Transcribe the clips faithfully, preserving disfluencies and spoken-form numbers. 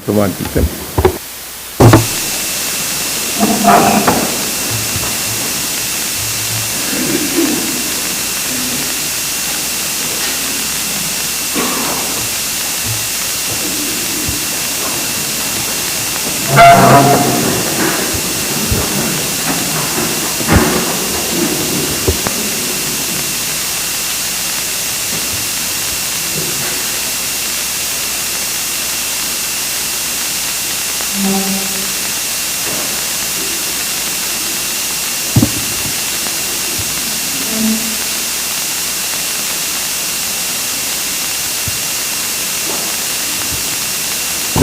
Come on, Peter.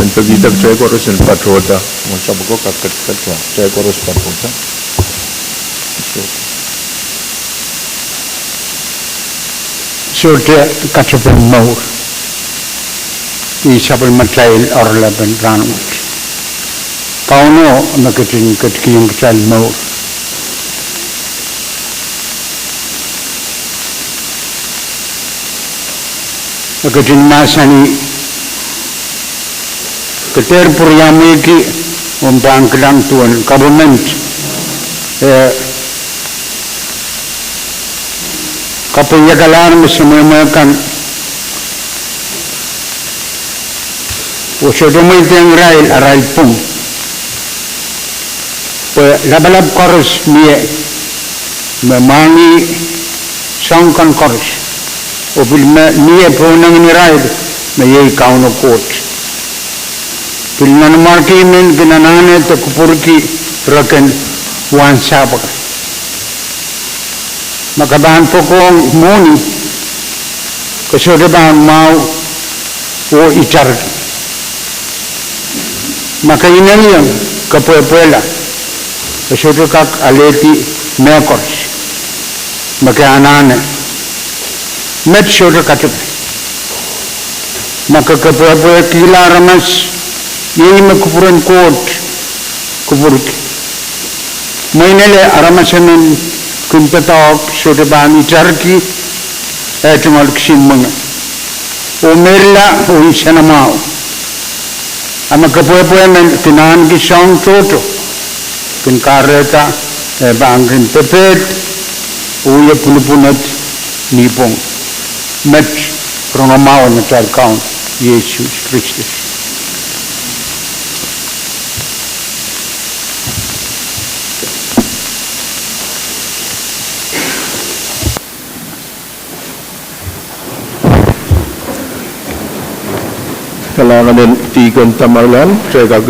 En pekihda kitail koaros en patohda, mwo sapwko kak ketiket, kitail koaros patohda. Sohte katepen mour. Ih sapwellimatail oaralapen rahnwet. Kauno me ketin ketikihong kitail mour. E ketin mahsanih, ke dehr pwuriamweiki, omw pahn kilang duwen government, eh, kapweiekalahr me semwehmwe kan, oh sohte mweidehng irail arail pwung. Pwe lapalap koaros mie me mwahngih soahng kan koaros, oh pil me mie pohnengen irail me iei Kauno Koht. Pil nanmwarki men kin anahne de kupwurki reken wahnsahpw kan. Ma ke pahn poakohng mwohni, ke sohte pahn mwahu oh itarki. Ma ke inengieng, ke pwehpwehla, ke sohte kak alehdi mehkot me ke anahne. Met sohte katepe. Ma ke kepwehpwehkihla aramas, iei me kupwuren Koht kupwurki. Mwein ele aramas emen kin doadoahk sohte pahn itarki eh tungoal kisin mwenge, oh meirla oh nsenamwahu. A me kepwehpwe men kin ahneki soahng tohto, kin kahrehda eh pahn kin pepehm oh wie pwunopwunod ni pwung. Met rongamwahu en atail Kaun Sises Kristus. Kalahngan en dikon Tamerlan, kitail kak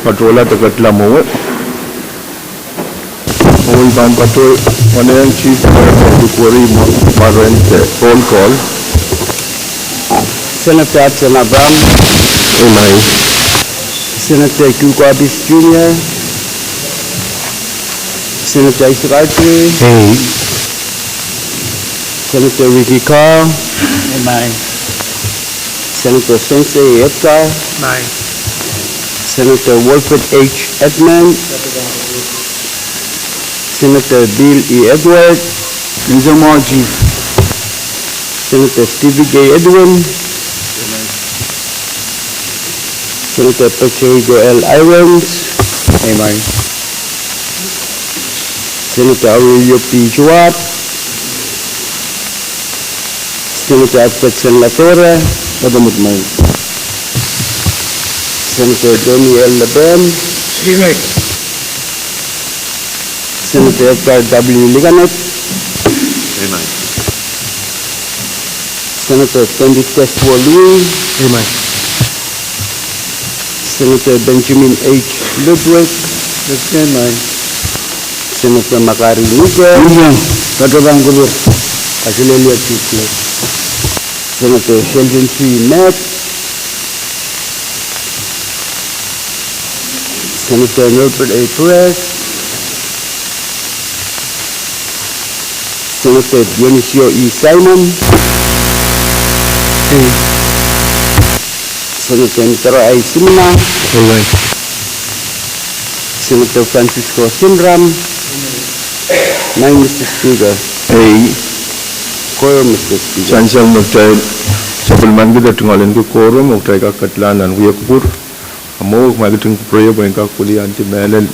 patohla de ketilong mwowe. Oh I pahn patohwan chief clerk en likwerih mwaren de roll call. Senator Hudson Abraham. Amen. Senator Q. Corbis Junior. Senator Isaac Archie. Aye. Senator Ricky Carl. Aye. Senator Spencer Edgar. Aye. Senator Wilfred H. Edmund. Senator Bill E. Edward. Nzamaji. Senator Stephen J. Edwin. Senator Patrick L. Irons. Amen. Senator Arulio P. Schwab. Senator Edwardson Latore. Edward Mike. Senator Tony L. Leben. Amen. Senator Edgar W. Liganet. Amen. Senator Tendit Castro Louis. Amen. Senator Benjamin H. Ludwig. Amen. Senator Makari Nuke. Amen. Katohwan kupwur. Kaselehlie chief clerk. Senator Sheldon C. Mack. Senator Norbert A. Perez. Senator Dionisio E. Simon. Senator Mitero I. Simina. Aye. Senator Francisco Sinram. Aye, Mister Speaker. Aye. Quorum, Mister Speaker. Sansal me kitail sapwellimanikihda tungoal ahneki quorum, oh kitail kak ketilahng nan wia kupwur. Mwo, ma I ketin kupwureie pwe en kak wiliandi mehlel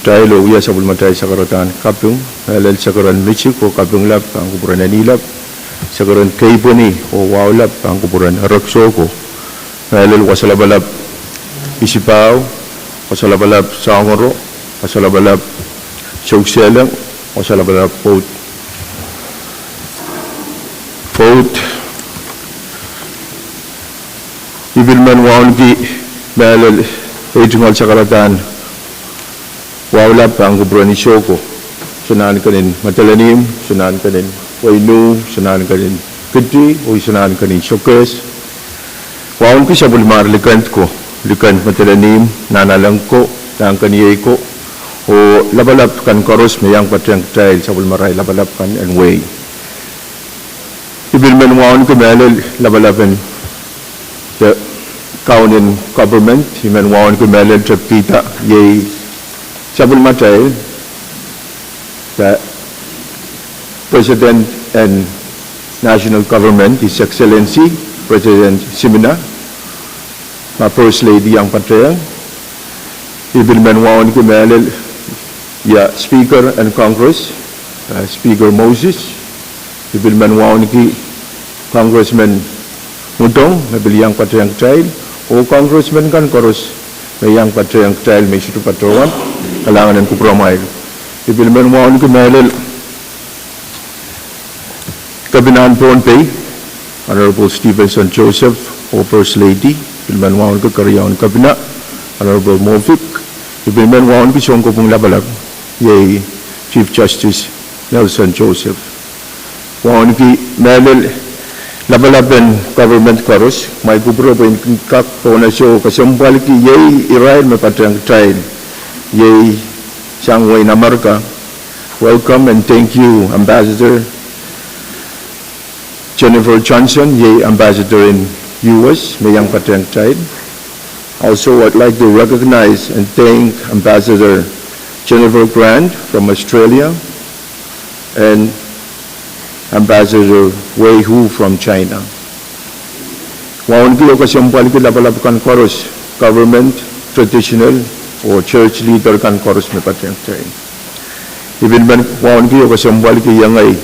kitail oh wia sapwellimatail sakaradahn kaping, mehlel sakaradahn misik oh kaping lap pahn kupwuren Eni Lap, sakaradahn keipweni oh wahu lap pahn kupwuren Erekiso ko, mehlel Wasa Lapalap Isipahu, Wasa Lapalap Soangoro, Wasa Lapalap Soukisehleng, Wasa Lapalap Pwoud. Pwoud. I pil men wauneki mehlel ei tungoal sakaradahn wahu lap pahn kupwuren Isoko, sanahnken en Madolenihmw, sanahnken en Weinu, sanahnken en Kidi, oh sanahnken en Sokehs. Wauneki sapwellimar likend ko, likend Madolenihmw, Nahnalek ko, Nahnkeniei ko, oh lapalap kan koaros me iang patehng kitail sapwellimarail lapalap kan en wehi. I pil men wauneki mehlel lapalap en the Kaun en Government, I men wauneki mehlel tepkihda iei sapwellimatail the President en National Government, His Excellency President Simina, ma First Lady iang patehng. I pil men wauneki mehlel ia Speaker en Congress, Speaker Moses. I pil men wauneki Congressman Mutong me pil iang patehng kitail, oh Congressman kan koaros me iang patehng kitail me I sohte patohwan, kalahngan en kupwuramwail. I pil men wauneki mehlel Kepinahn Pohnpei, Honorable Stevenson Joseph, oh First Lady. I pil men wauneki Keriaun Kepina, Honorable Moffitt. I pil men wauneki Sounkopwung Lapalap, iei Chief Justice Nelson Joseph. Wauneki mehlel lapalap en government koaros, ma I kupwure pwe en kin kak pohnese oh kesempwalki iei irail me patehng kitail iei sang wehin Amerika. Welcome and thank you, Ambassador Jennifer Johnson, iei Ambassador en U S me iang patehng kitail. Also, I'd like to recognize and thank Ambassador Jennifer Grant from Australia and Ambassador Wei Hu from China. Wauneki oh kesempwalki lapalap kan koaros, government, traditional, oh church leader kan koaros me patehng kitail. I pil men wauneki oh kesempwalki iengei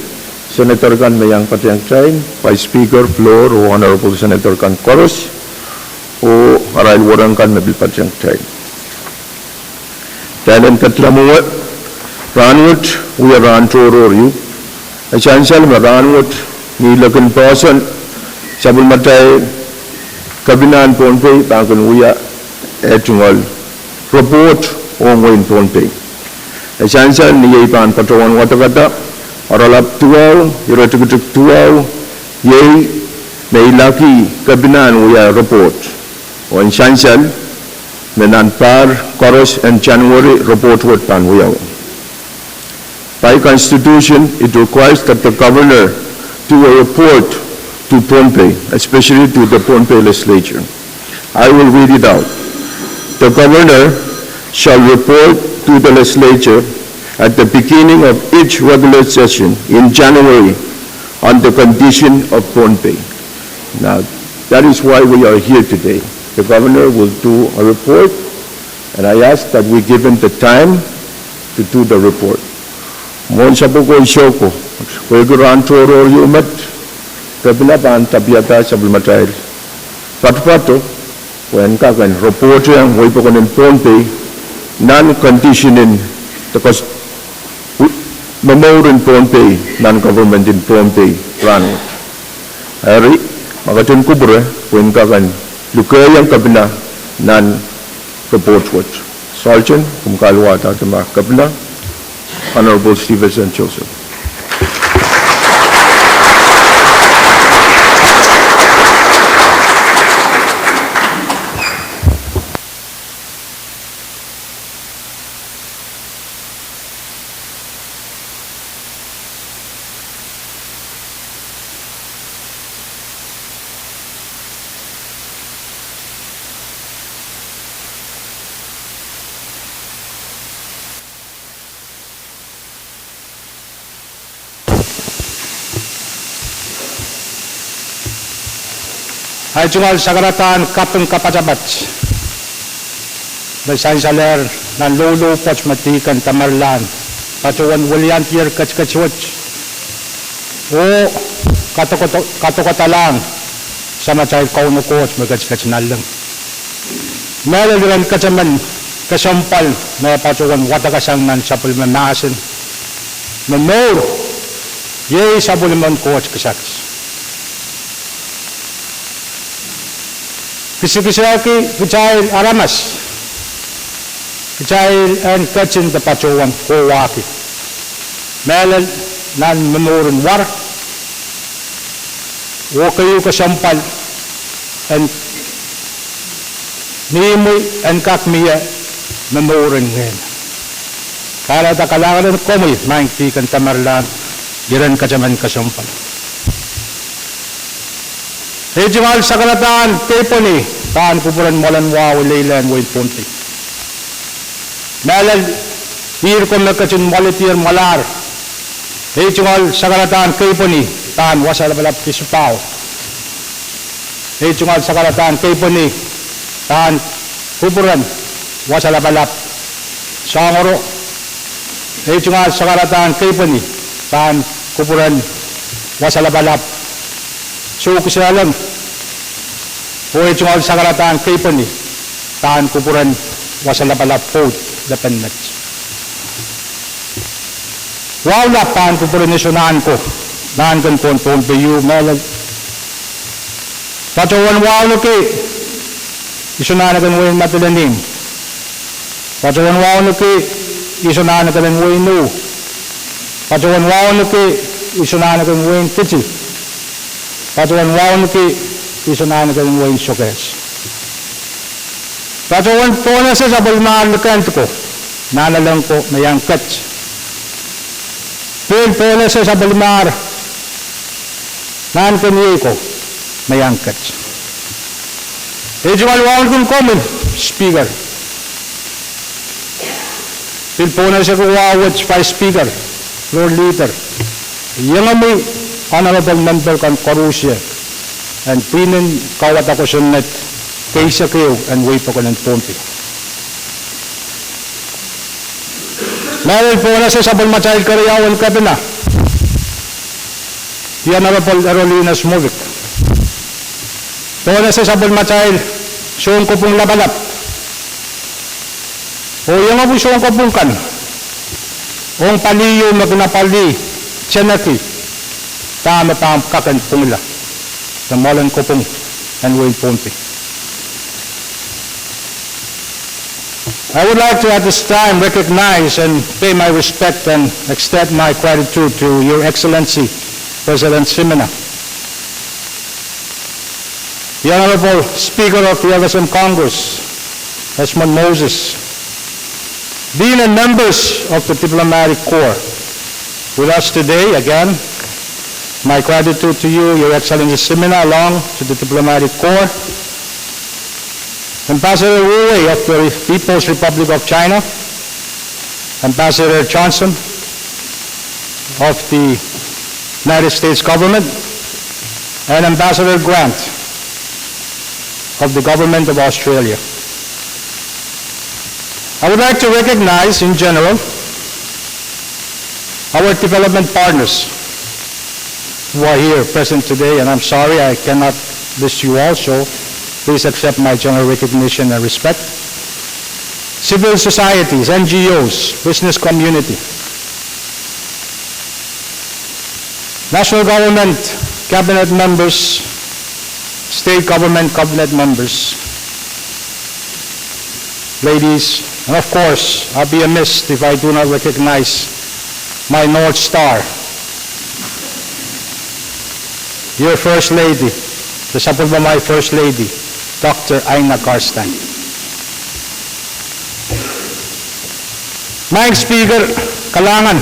senator kan me iang patehng kitail, Vice Speaker, Floor, oh Honorable Senator kan koaros, oh arail wahnpoaron kan me pil patehng kitail. Kitail en kedla mwowe, rahnwet wia rahn tohrohr ieu. E sansal me rahnwet ni leken poahsoan, sapwellimatail Kepinahn Pohnpei pahn kin wia eh tungoal report ong wehin Pohnpei. E sansal ni ei pahn patohwan wadekada, oaralap duwau, iretikitik duwau, iei me ilaki Kepinahn wia report. Oh e sansal me nan pahr koaros en January report wet pahn wiawi. By constitution, it requires that the governor do a report to Pohnpei, especially to the Pohnpei legislature. I will read it out. The governor shall report to the legislature at the beginning of each regular session in January on the condition of Pohnpei. Now, that is why we are here today. The governor will do a report, and I ask that we give him the time to do the report. Mwohn sapwoko Isoko, pwehki rahn tohrohr ieu met, Kepina pahn tapiada sapwellimatail patopato pwe en kak en report iang wehi pokon en Pohnpei nan condition en the cus-, momour en Pohnpei nan government en Pohnpei rahnwet. Eri, ma ketin kupwure pwe en kak en lukehiong Kepina nan report wet. Sergeant, kumwail wadahda ma Kepina, Honorable Stevenson Joseph. Ahi tungoal sakaradahn kaping kapatapat. me sansalehr nan loulou pwoat me dihken Tamerlan patohwan weliandier ketiket wet oh kadokodo-, kadokodalahng Samatail Kauno Koht me ketiket nanleng. Mehlel iren ketemen kesempwal me patohwan wadekasang nan sapwellime mahsen me mour, iei sapwellimen Koht kisakis. Kisikisehki kitail aramas, kitail en ketin de patohwan kohwahki, mehlel nan momouren war, oh keieu kesempwal en ni imwi en kak mie momouren ngehn. Kahrehda kalahngan en komwi maing dihken Tamerlan iren ketemen kesempwal. Ei tungoal sakaradahn keipweni pahn kupwuren mwoalen wahu leilehn wehin Pohnpei. Mehlel ihr ko me ketin mwaledier mwahlahr, ei tungoal sakaradahn keipweni pahn Wasa Lapalap Kisipahu. Ei tungoal sakaradahn keipweni pahn kupwuren Wasa Lapalap Soahngoro. Ei tungoal sakaradahn keipweni pahn kupwuren Wasa Lapalap Soukisehleng. Oh ei tungoal sakaradahn keipweni pahn kupwuren Wasa Lapalap Poud Lepen Met. Wahu lap pahn kupwuren isonahn ko, nahnken pohn Pohnpei mehlel. Patohwan wauneki isonahn akan wehin Madolenihmw. Patohwan wauneki isonahn akan wehin U. Patohwan wauneki isonahn akan wehin Kiti. Patohwan wauneki isonahn akan wehin Sokehs. Patohwan pohnese sapwellimahr likend ko, nahnalek ko me iang ket. Pil pohnese sapwellimahr nahnken iei ko me iang ket. Ei tungoal wauneki komwi Speaker. Pil pohnese ko wahu wet Vice Speaker, Floor Leader, iengomwi honourable member kan koarusie en pwihnen kauwada kosonned keisek ehu en wehi pokon en Pohnpei. Mehlel pohnese sapwellimatail keriau en kepina, The Honourable Erolines Moffitt. Pohnese sapwellimatail sounkopwung lapalap, oh iengopwuo sounkopwung kan ong pali ieu me kin apwalih teneki dahme pahn kak en pwungla de mwoalen kopwung en wehin Pohnpei. I would like to at this time recognize and pay my respect and extend my gratitude to Your Excellency President Simina, the Honorable Speaker of the F S M Congress, Esmond Moses, Dean and members of the diplomatic corps with us today. Again, my gratitude to you, Your Excellency Simina, along to the diplomatic corps, Ambassador Wu Wei of the People's Republic of China, Ambassador Johnson of the United States government, and Ambassador Grant of the Government of Australia. I would like to recognize, in general, our development partners who are here present today, and I'm sorry I cannot list you all, so please accept my general recognition and respect. Civil societies, N G Os, business community, national government cabinet members, state government cabinet members, ladies, and of course, I'll be amiss if I do not recognize my North Star, your First Lady, the sapwellime First Lady, Doctor Aina Garstein. Maing Speaker, kalahngan.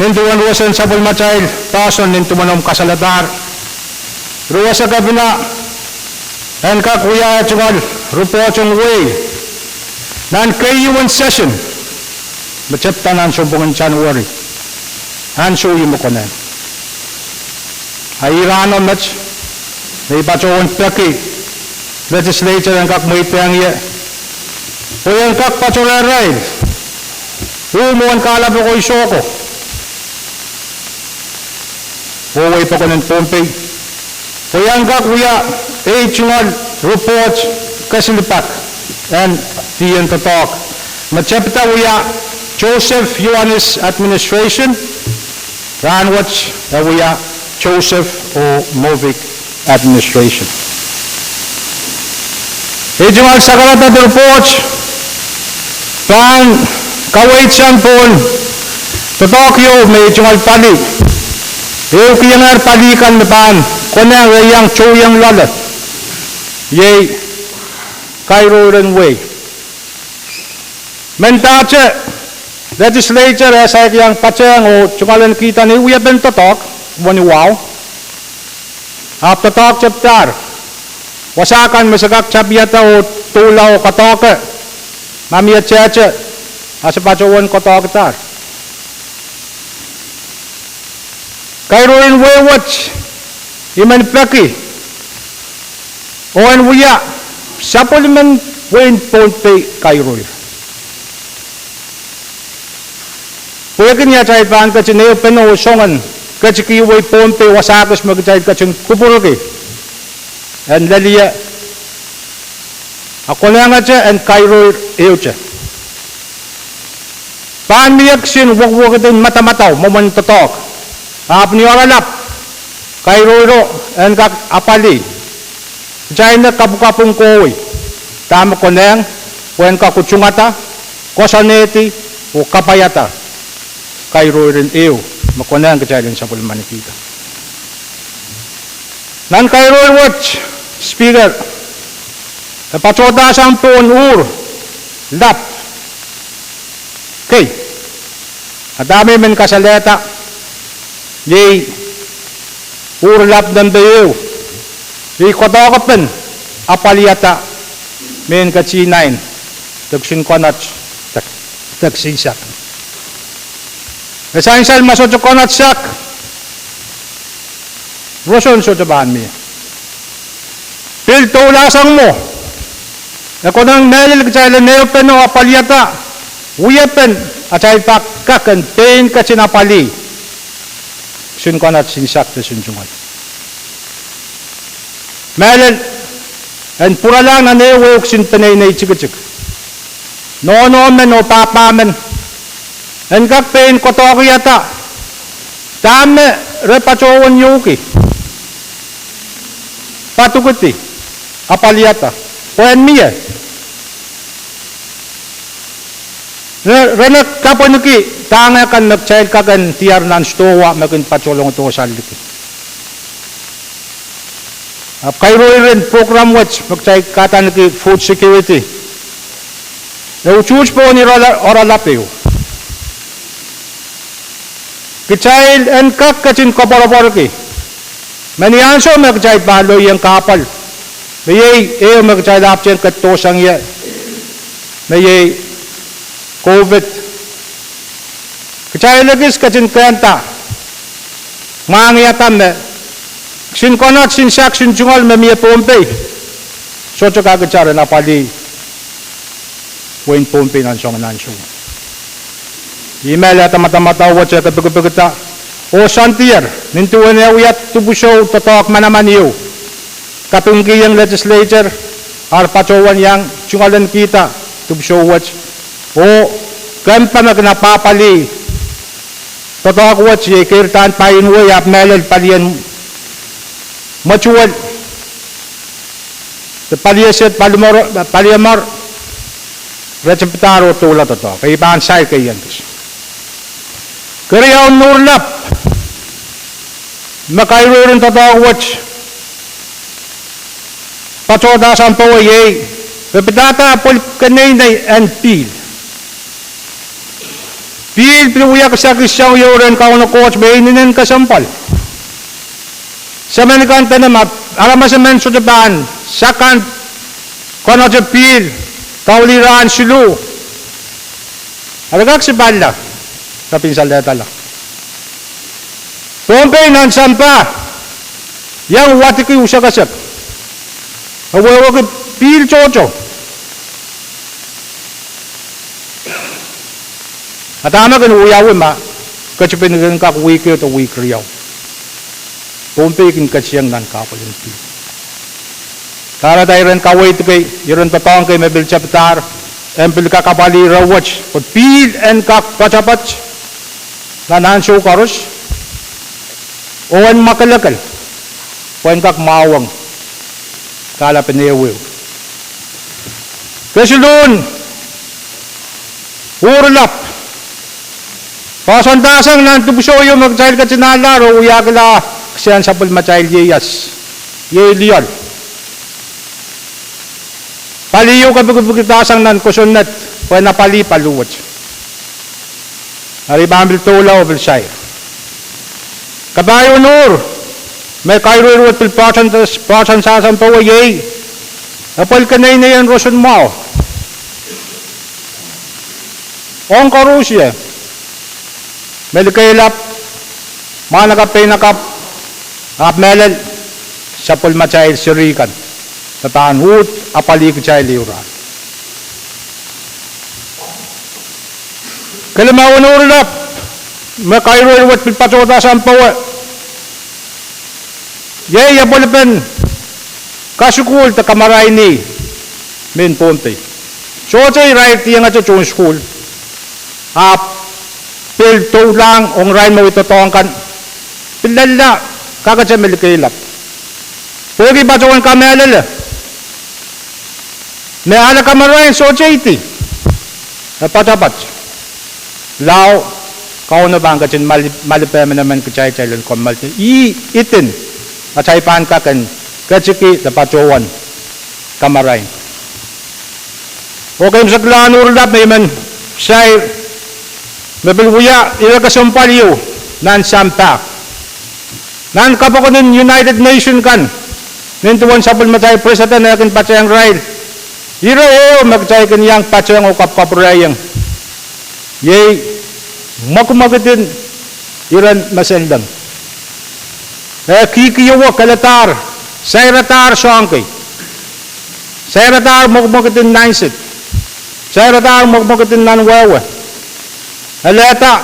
Nin duwen roson sapwellimatail poahsoan, nin duwen omw kasalehdahr, roson kepina en kak wia tungoal report ong wehi nan keieun session me tepda nan sounpwong en January, ansou ieu me konehng. A I rahno met me I patohwan peki legislature en kak mweidehng ie Pwe en kak patohrehrail uh mwohn kahlap oko isoh ko oh wehi pokon en Pohnpei, pwe en kak wia ei tungoal report kesilipak en dih en doadoahk me tepida wia Joseph Ioanis administration, rahnwet e wia Joseph oh Movic administration. Ei tungoal sakarada report pahn kaweid sang pohn doadoahk ieu me ei tungoal pali, ehu kihongehr pali kan me pahn konehng iang touiong loale, iei kairoir en wehi. Mendahte legislature e saik iang patehng oh tungoal en kihda ni wiepen doadoahk, wenihmwo, ahpw doadoahk tepidahr wasa kan me se kak tapihada oh doula oh kadoahke, ma mie tehte, a se patohwan kadoahkidahr. Kairoir en wehi wet I men peki oh en wia sapwellimen wehin Pohnpei kairoir. Pwehki ni atail pahn ketin ehupene oh songen ketikihwei Pohnpei wasa kis me kitail ketin kupwurki en lel ie, a konehngete en kairoir ehute. Pahn mie kisin wekwekin madamadau mwomwen doadoahk, ahpw ni oaralap kairoiro en kak apwalih, kitail me kapwukapwung kohwei dahme konehng pwehn kak utungada, koasoanehdi oh kapwaiada kairoir en ehu me konehng kitail en sapwellimanikihda. Nan kairoir wet, Speaker, e patohdahsang pohn uhr lap kei, a dahme I men kasalehda, iei uhr lap nempe ehu, iei koadoahkepen apwaliada mehn ketihnain de kisin konot de kisin sahk. E sansal ma sohte konot sahk, roson sohte pahn mie. Pil doulahsang mwo, e konehng mehlel kitail en ehupene oh apwaliada wiepen atail pak kak en pein ketin apwalih kisin konot sin sahk de kisin tungoal. Mehlel en pwuralahng nan ehu ehu kisin peneinei tikitik, nohno men oh pahpa men, en kak pein koadoahkihada dahme re patohwan iouki, padukidi, apwaliada, pwehn mie re, re en kapweniki dahng kan me kitail kak en diar nan sidohwa me kin patohlong dohsang liki. Ahpw kairoir en program wet me kitail kadaniki food security, e utuht pohn oaralap ehu. Kitail en kak ketin koapworopworki me ni ansou me kitail pahn loieng kahpwal, me iei ehu me kitail ahpwtehn ketidohsang ie, me iei COVID, kitail ekis ketin kehnda mwahngiada me kisin konot sin sahk kisin tungoal me mie Pohnpei sohte kak itar en apwalih wehin Pohnpei nan soangen ansou. Ih me lehda madamadau wet e kepikipikda oh soandier nin duwen e wia dipwisou doadoahk manaman ieu, kapingkihong legislature ar patohwan iang tungoal en kihda dipwisou wet, oh kempe me kin apwapwalih doadoahk wet iei keirdahn pahienwei ahpw mehlel palien mwetuwel de palieset, paliemwor, re tepidahr oh doula doadoahk, e pahn sair keiong kis. Keriaun mour lap me kairoir en doadoahk wet patohdahsang powe iei, re pidada pwel keneinei en pihl. Pihl pil wia kisakis sang ieu rehn Kauno Koht me inenen kesempwal. Semen kan dene ma aramas emen sohte pahn sakan konote pihl kaulih rahn siluh, a re kak sipalla, re pil salehdala. Pohnpei nan sampah iang wadiki usekesek, e wehwehki pihl tohto. A dahme kin wiawi ma ketipin kin kak wihk ehu de wihk riau? Pohnpei kin ketieng nan kahpwal en pihl. Kahrehda iren kaweid kei, iren doadoahk kei me pil tepidahr, en pil kak apwalih ire wet pwe pihl en kak poatopoat nan ansou koaros oh en mwakelekel pwe en kak mwahuwong kahlapen ehuehu. Kesiluhn, Uhr lap. Poahsoandahsang nan dipwisou ieu me kitail ketin alahr oh wiahkihla kisehn sapwellimatail ieias, iei lioal. Pali ieu kepikipikdahsang nan kosonned pwe en apwalih paliwet. Eri pahn pil doula oh pil sair. Kapahieu en Uhr me kairueir wet pil poahsoan, poahsoandahsang powe iei epwel keneinei en roson mwahu. Ong koaros ie, Melkeilap, mwahnakapw, peinakapw, ahpw mehlel sapwellimatail seri kan me pahn uhd apwalih kitail ehu rahn. Kelimau en Uhr lap me kairueir wet pil patohdahsang powe iei epwelepen kasukuhl de kamarain mehn Pohnpei. Sohte irair diengete tohn sukuhl, ahpw pil doulahng ong irail me wia doadoahk kan, pil lella kakete Melkeilap pwehki patohwan kamehlele me ale kamarain sohte idi, e poatopoat. Lao Kauno pahn ketin mali-, malipe emenemen kitail, kitail en kommoaldi. Ih idin atail pahn kak en ketiki de patohwan kamarain. Oh keimwseklahn Uhr lap me I men sair me pil wia ire kesempwal ieu nan sampah. Nan kapokon en United Nation kan, nin duwen sapwellimatail presiden e kin patehng irail, ire ehu me kitail kin iang patehng oh kapwkapwurehiong iei mwekimwekidin iren mesen leng. E kihkihwei, kelehdahr, sairadahr soahng kei. Sairadahr mwekimwekidin nan sed. Sairadahr mwekimwekidin nan wehwe. Elehda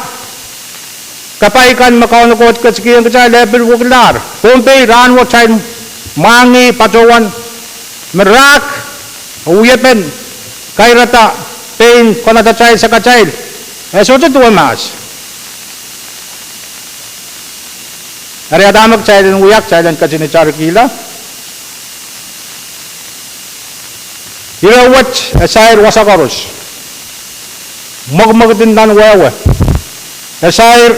kapai kan me Kauno Koht ketikihong kitail, e pil wekilahr. Pohnpei rahnwet kitail mwahngih patohwan me rahk, wiepen kairada pein konehng atail sakatail, e sohte duwe mahs. Eri a dahme kitail en wia? Kitail en ketin itarikihla. Ire wet e sair wasa koaros. Mwekimwekidin nan wehwe. E sair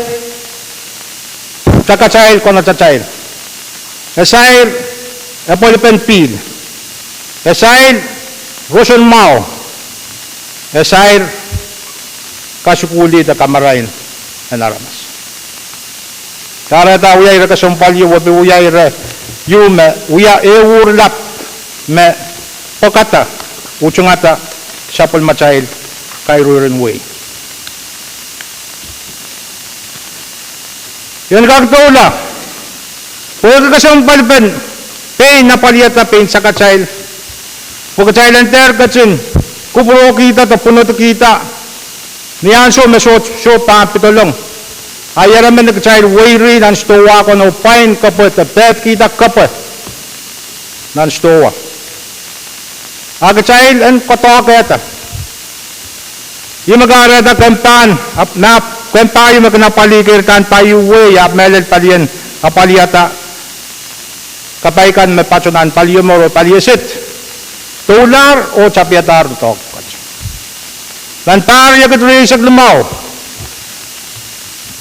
sakatail, konehng atail. E sair epwelepen pihl. E sair roson mwahu. E sair kasukuhl de kamarain en aramas. Kahrehda wia ire kesempwal ieu, e pil wia ire ieu me wia ehu Uhr lap me pwekada, utungada sapwellimatail kairueiren wehi. I en kak doula pwehki kesempwalpen pein apwalihada pein sakatail, pwe kitail en dehr ketin kupwurokihda de pwunodikihda ni ansou me soh, soh pahn pedolong. A ieremen kitail weiri nan sidohwa kan oh pwain kepwe de pehd kihda kepwe nan sidohwa. A kitail en koadoahkehda. Ih me kahrehda kempa, ahpw, ahpw kempa ieu me kin apwalih keirdahn paiuwe, ahpw mehlel palien apwalihada kapai kan me patoh nan palio mour oh palio sed, doulahr oh tapihadahr doadoahk kan. Nan pahr riekid rieisek limau,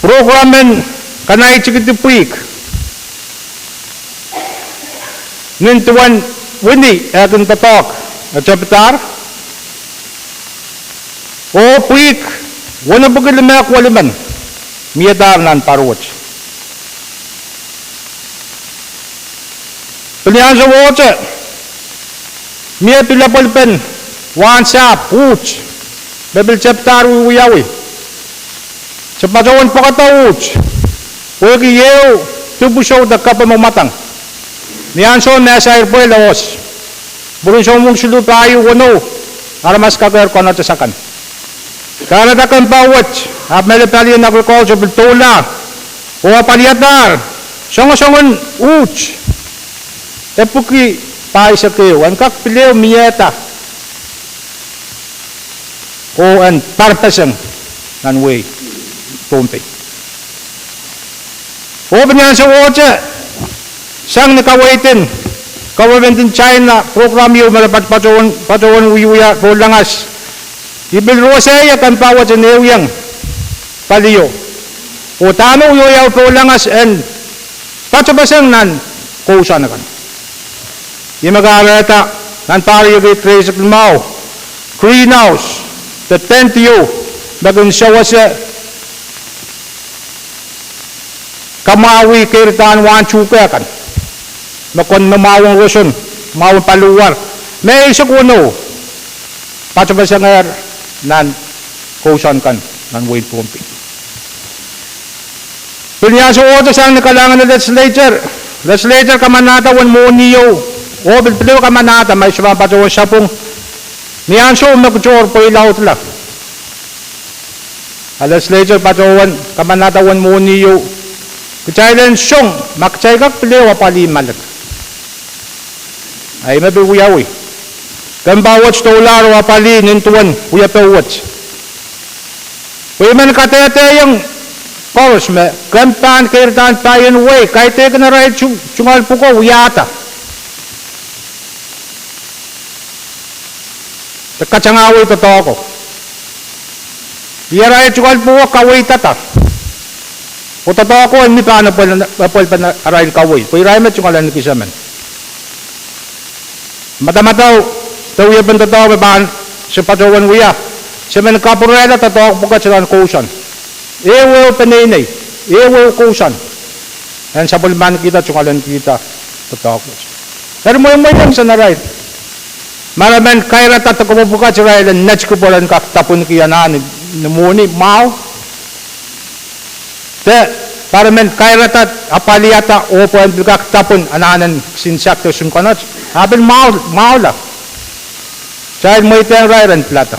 prokram en kanaitikidi pwihk nin duwen wini e kin doadoahk, e tepidahr, oh pwihk wenepwiki limehk welimen miehdahr nan pahr wet. Pil ni ansouohte mie pil epwelepen wahnsahpw uht me pil tepidahr wiewiawi. Se patohwan pwekada uht pwehki ehu dipwisou de kepwe mwomwadang. Ni ansou me e sair pwehl e oas. Mwurin soumwung siluh pahieu weneu, aramas kakehr konehng akan. Kahrehda kempoak wet, ahpw mehlel palien agriculture pil doula, oh apwalihadahr songosongen uht epwiki pahisek ehu en kak pil ehu miehda oh en parpeseng nan wehi Pohnpei. Oh pil ni ansou ohte, sang ni kaweid en government en China, program ieu me re patohwan wiewia rohlangas, I pil rohsehie kempoak wet en ehuiong palio oh dahme wiewia rohlangas en patopeseng nan kousoan akan. Ih me kahrehda nan pahr riekid rieisek limau, greenhouse de tent ieu me kin sewese kamwahwih keirdahn wahn tuhke kan me kin me mwahu en roson, mwahu en paliwar, me eisek weneu patopesengehr nan kousoan kan nan wehin Pohnpei. Pil ni ansou ohte sang ni kalahngan en legislature, legislature kamanahda uwen mwohni ieu, oh pil pil ehu kamanahda ma I sohte pahn patohwan sapwung ni ansou me kitail pweilaudla. A legislature patohwan kamanahda uwen mwohni ieu, kitail en song ma kitail kak pil ehu apwalih malek. A ih me pil wiawi. Kempoak wet doulahr oh apwalih nin duwen wiepe wet. Pwe I men kadehdehiong koaros me kempoak keirdahn paien wehi, kaidehkin arail tu-, tungoal pwuko wiahda de katangahwei doadoahko. Ih arail tungoal pwuko kaweidada. Oh doadoahko en mi pahn epwel-, epwelpen arail kaweid, pwe irail me tungoal ahneki semen. Madamadau de wiepen doadoahk me pahn se patohwan wia, se men kapwurehla doadoahk pwukat nan kousoan. Ehu ehu peneinei, ehu ehu kousoan en sapwellimanikihda, tungoal ahnekihda doadoahk wet. Eri mweimweiong sang arail. Ma re men kairada doadoahk pwukat irail en netiki pwe ren kak dapwenki anahn ni mwohni mwahu. De ma re men kairada apwalihada oh pwehn pil kak dapwen anahn en kisin sak de kisin konot, a pil mwahu-, mwahula. Kitail mweidehng irail ren pilada.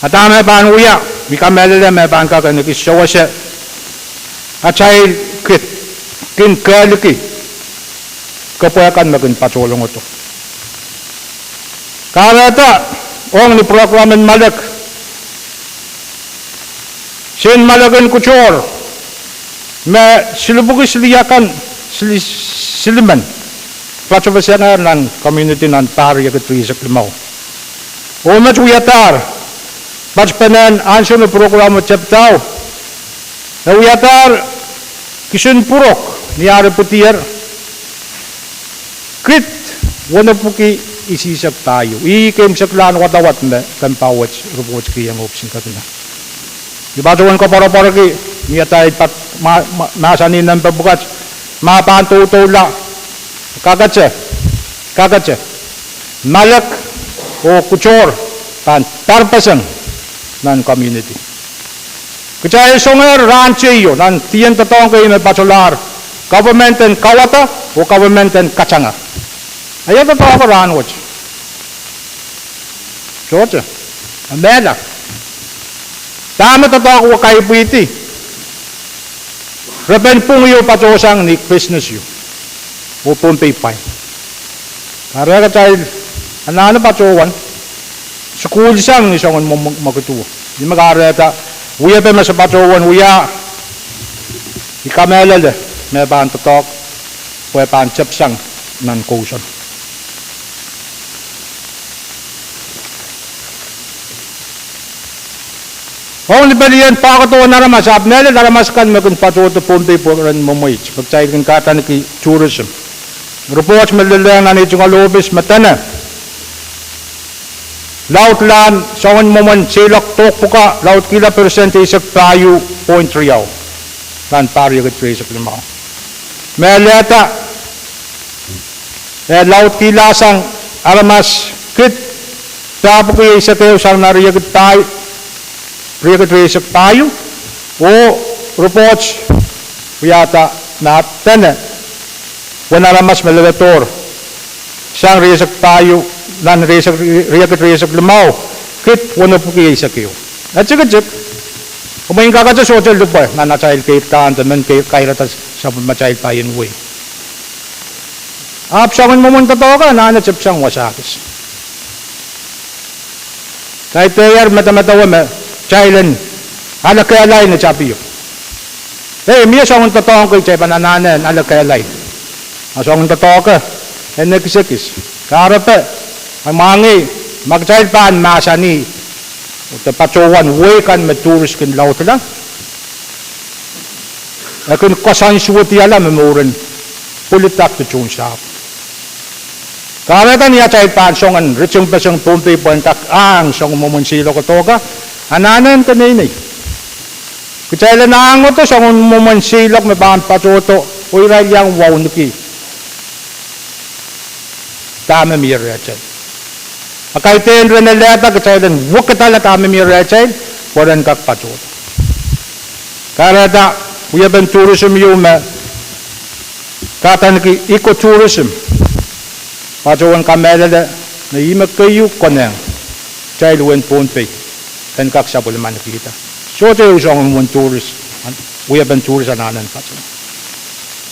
A dahme pahn wia, I kamehlele me pahn kak ahneki sewese atail kin, kin kehliki kepwe kan me kin patohlongodo. Kahrehda ong ni program en malek, sen malek en kutohr me silipwuki siliakan, sili-, silimen patopesengehr nan community nan pahr riekid rieisek limau. Oh met wiadahr patpenen ansou me program tepdao, e wiadahr kisin pwurok ni ar ipwidier, kid wenepwiki isihsek pahieu. Ih keimwseklahn wadawad me kempoak wet repwoht kihong ohpis en kepina. I patohwan koapworopworki ni atail pat ma-, ma-, mahsanih nempe pwukat, ma pahn doudoula, kakete, kakete, malek oh kutohr pahn parpeseng nan community. Kitail songehr rahn teio nan dien doadoahk kei me patolahr, government en kauwada oh government en katanga. A ia doadoahko rahn wet? Sohte. A mehla. Dahme doadoahko kaipwidi? Repen pwung ieu patohsang ni business ieu oh Pohnpei pwain. Kahrehda kitail anahne patohwan sukuhlsang ni soangen mwo-, mwo-, mwekidwuo. Ih me kahrehda wiepe me se patohwan wia, I kamehlele me pahn doadoahk pwe pahn tepsang nan kousoan. Ong ni pelien pahkodohn aramas, ahpw mehlel aramas kan me kin patohdo Pohnpei pwe ren mwemweit, me kitail kin kahdaneki tourism. Repwoht me lelehng nan ei tungoal ohpis me dene laudlahn soangen mwomwen seiloak dohk pwuka laudkihla persent eisek pahieu point riau nan pahr riekid rieisek limau. Mehlehda e laudkihlasang aramas kid pahpwiki eisek ehu sang nan riekid pahieu, riekid rieisek pahieu, oh repwoht wiahda me dene uwen aramas me leledohr sang rieisek pahieu, nan rieisek, riekid rieisek limau, kid wenepwiki eisek ehu. E tikitik, oh mwein kakete sohte lipwe nan atail keirda de men keir, kairada sapwellimatail paien wehi. Ahpw soangen mwomwen doadoahk anahne tepsang wasa kis. Kaidehn medemedewe me kitail en alekehla ni tapio. Ei, mie soangen doadoahk kei kitail pahn anahne en alekehla. A soangen doadoahk en ekisekis. Kahrepe, a mwahngih, ma kitail pahn mahsanih de patohwan wehi kan me tourist kin laudila, e kin koasoansuwedihala me mouren pwilidak de tohn sahpw. Kahrehda ni atail pahn soangen ritingpeseng Pohnpei pwehn kak ahng soangen mwomwen seiloak doadoahk, anahne en keneinei. Kitail en ahng ohdo soangen mwomwen seiloak me pahn patohdo, oh irail iang wauneki dahme mie rehtail. A kaidehn ren alehda kitail en wekidala dahme mie rehtail, pwe ren kak patohdo. Kahrehda wiepen tourism ieu me kadaneki ecotourism, patohwan kamehlele me ihme keieu konehng kitail wehin Pohnpei en kak sapwellimanekihda. Sohte ehu soangen mwomwen tourist, wiepen tourist anahne en patohdo.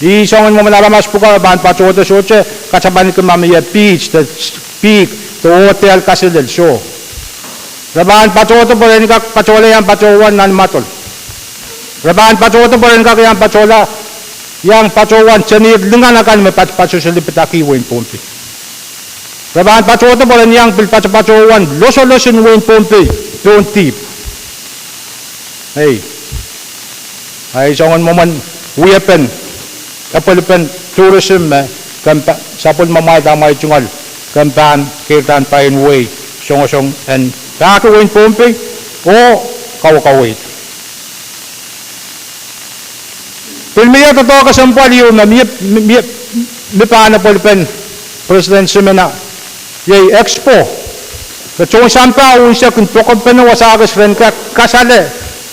Ih soangen mwomwen aramas pwuko me pahn patohdo sohte katapaniki ma mie beach de, pihk de ohdel kaselel, soh. Re pahn patohdo pwe ren kak patohla iang patohwan nan mwadol. Re pahn patohdo pwe ren kak iang patohla, iang patohwan tenir lingan akan me patopato seli pidaki wehin Pohnpei. Re pahn patohdo pwe ren iang pil patopatohwan losolosin wehin Pohnpei pohn dihp. Ei, a ih soangen mwomwen wiepen, apwalipen tourism me komw pahn sapwellimamwailda amwail tungoal, komw pahn keirdahn paien wehi, songosong en pahki wehin Pohnpei oh kaukaweid. Pil mie doadoahk kesempwal ieu me mie, mie, mie pahn apwalipen President Simina, iei expo. Me tohn sampah unsek kin pokopene wasa kis ren kak kasale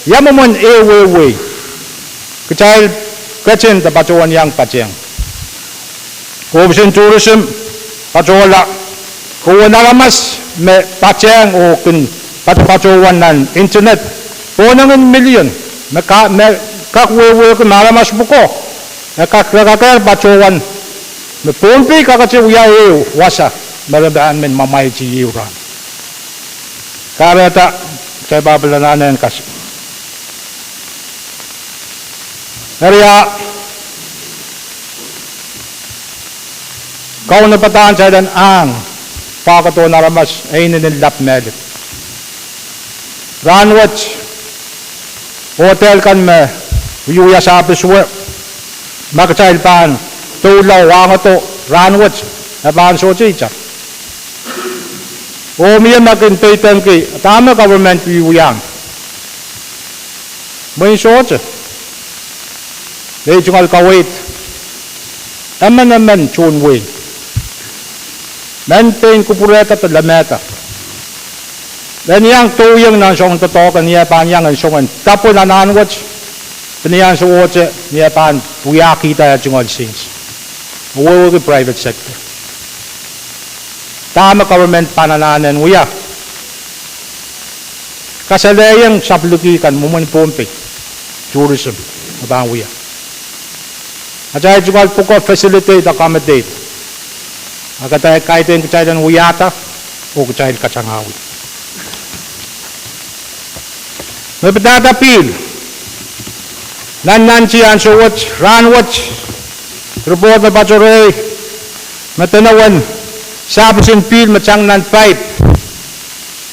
ia mwomwen ehu wehi kitail ketin de patohwan iang patehng. Ohpis en tourism patohla, uwen aramas me patehng oh kin patopatohwan nan internet pohnengen milion, me ka, me kak wehwehki me aramas pwuko e kak rekakehr patohwan me Pohnpei kakete wia ehu wasa me re pahn men mwamwaiti ehu rahn. Kahrehda kitail pahn pil anahne en kas Eri a kaunopadahn kitail en ahng pahkadon aramas e inenen lap mehlel. Rahnwet, ohdel kan me wiewia sahpis we, ma kitail pahn doula oh ahngdo rahnwet, e pahn sohte itar. Oh mie me kin peidengki dahme government wiewiahng. Mwein sohte. Ei tungoal kaweid, emenemen tohn wehi, men pein kupwurehda de lemehda, en iang dohieng nan soangen doadoahk, ni eh pahn iang en soangen dapwe nan rahnwet, pwe ni ansou wet ni eh pahn wiahkihda eh tungoal sils, wehwehki private sector. Dahme government pahn anahne en wia? Kasalehiong sapwelliki kan mwomwen Pohnpei, tourism, me pahn wia. Atail tungoal pwuko facilitate, accommodate, a kitail kaidehn kitail en wiahda oh kitail katangahwih. Me pidada pihl, nan nannti ansou wet, rahnwet, report me patoh rehi, me dene uwen sahpis en pihl me tang nan paip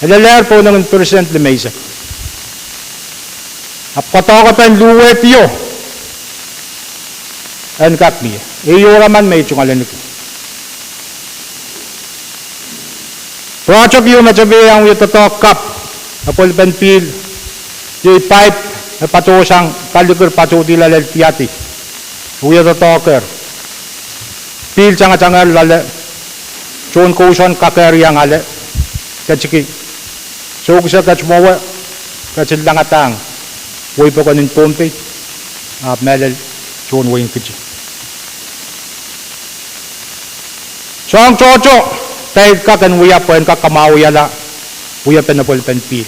e lelehr pohnengen percent limeisek. Ahpw koadoahkepen luhwedio en kak mie, e ior emen me I tungoal ahneki. Project ieu me tepida iang wia doadoahk kapw, apwalipen pihl, iei paip me patohsang Palikir patohdi loalel Diadi. Wia doadoahk, pihl tangatangehr loale, tohn kousoan kakehr iang ale, ketiki, soukise ket mwowe, ketin langadahng wehi pokon en Pohnpei, ahpw mehlel tohn wehin Kiti. Soahng tohto kitail kak en wia pwehn kak kamwahwihala wiepen apwalipen pihl.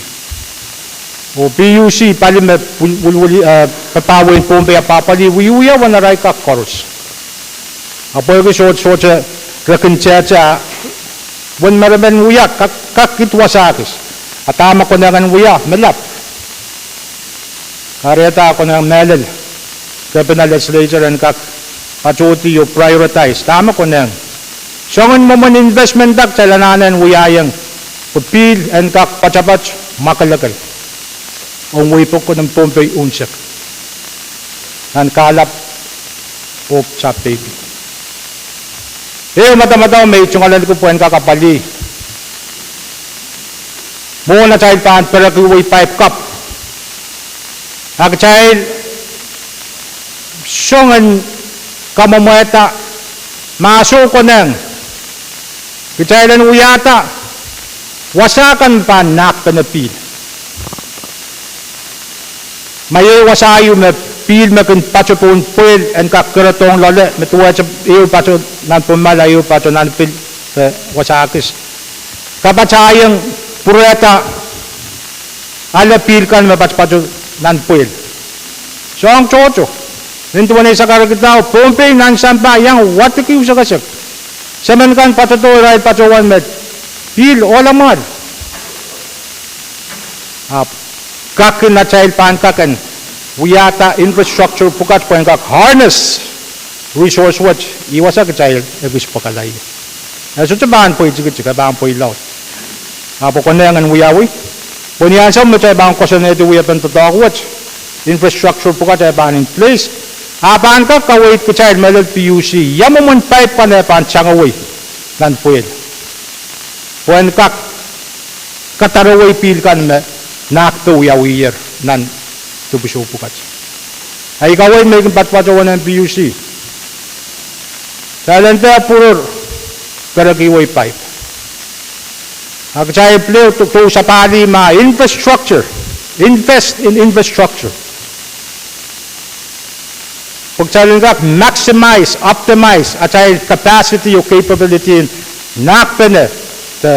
Oh PUC pali me pwil-, pwilwil, eh, papah wehin Pohnpei apwapwalih wiewia uwen arail kak koaros. Ahpw pwehki sohte, sohte re kin tehte, uwen me re men wia kak, kak kid wasa kis. A dahme konehng en wia, me lap. Kahrehda konehng mehlel, Kepina Legislature en kak patohdi oh prioritize dahme konehng. Soangen mwomwen investment dak kitail anahne en wiahiong, pwe pihl en kak poatopoat mwakelekel ong wehi pokon en Pohnpei unsek. Nan kahlap oh sapei. Ehu madamadau me I tungoalenki pwehn kak apwalih mwohn atail pahn pereki wehi paip kapw. A kitail soangen kamwomwehda ma soh konehng kitail en wiahda wasa kan pahn nahkpene pihl. Ma iei wasa ieu me pihl me kin pato pohn pwehl en kak keredohng loale, me duwehte ehu pato nan pwomwal a ehu pato nan pil, eh, wasa kis. Kapatahiong pwurehda ale pihl kan me patopato nan pwehl. Soahng tohto. Nin duwen ei sakaradahn Pohnpei nan sampah iang wadek ehu sekasek. Semen kan patohdo irail patohwan me pihl ohla mwahl. Ahpw kak kin atail pahn kak en wiahda infrastructure pwukat pwehn kak harness resource wet, ih wasa kitail ekis pwekala ie. E sohte pahn pwei tikitik, e pahn pwei laud. Ahpw konehng en wiawi, pwe ni ansou me kitail pahn koasoanehdi wiepen doadoahk wet, infrastructure pwukat e pahn in place, a pahn kak kaweid kitail mehlel PUC ia mwomwen paip kan e pahn tangawei nan pwehl pwehn kak kadarewei pihl kan me nahkpe wiawiher nan dipwisou pwukat. Ahi kaweid me I kin patpatohwan en PUC, kitail en dehr pwuror pereki wehi paip. A kitail pil dou, dou sapahlih ma infrastructure, invest in infrastructure, pwe kitail en kak maximize, optimize atail capacity oh capability en nahkpene de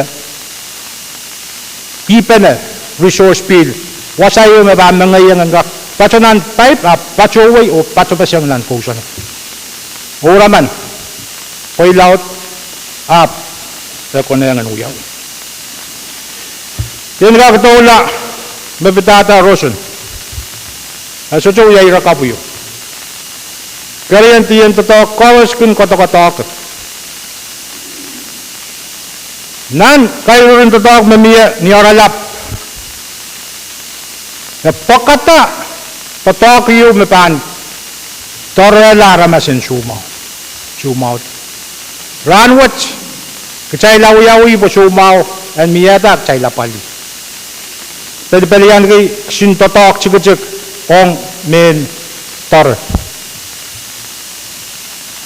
kihpene resource pihl, wasa ieu me pahn mengeieng en kak pato nan paip, ahpw patohwei oh patopeseng nan kousoan. Ouraman, pwei laud, ahpw e konehng en wiawi. Ien kak doula me pidada roson, e sohte wia ire kapw ieu. Kerien dien doadoahk koaros kin koadokoadoahk. Nan kairuhrin doadoahk me mie ni oaralap, e pwekada doadoahk ieu me pahn doarehla aramas en soumwahu, soumwahu. Rahnwet, kitail awiawi pwe soumwahu en miehda, kitail apwalih. Pelipelianki kisin doadoahk tikitik ong mehn doare.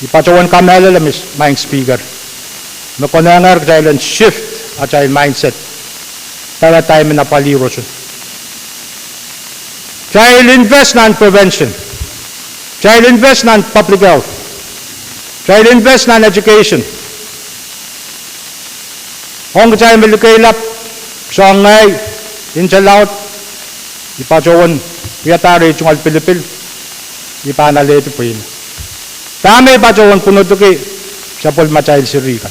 I patohwan kamehlele, Madam Speaker, me konehnger kitail en shift atail mindset, paradigm en apwalih roson. Kitail invest nan prevention. Kitail invest nan public health. Kitail invest nan education. Ong kitail me likeilap, soangen ngehi, nte laud, I patohwan wiahda erein tungoal pilipil, I pahn alehdi pweine. Dahme I patohwan pwunodiki sapwellimatail seri kan?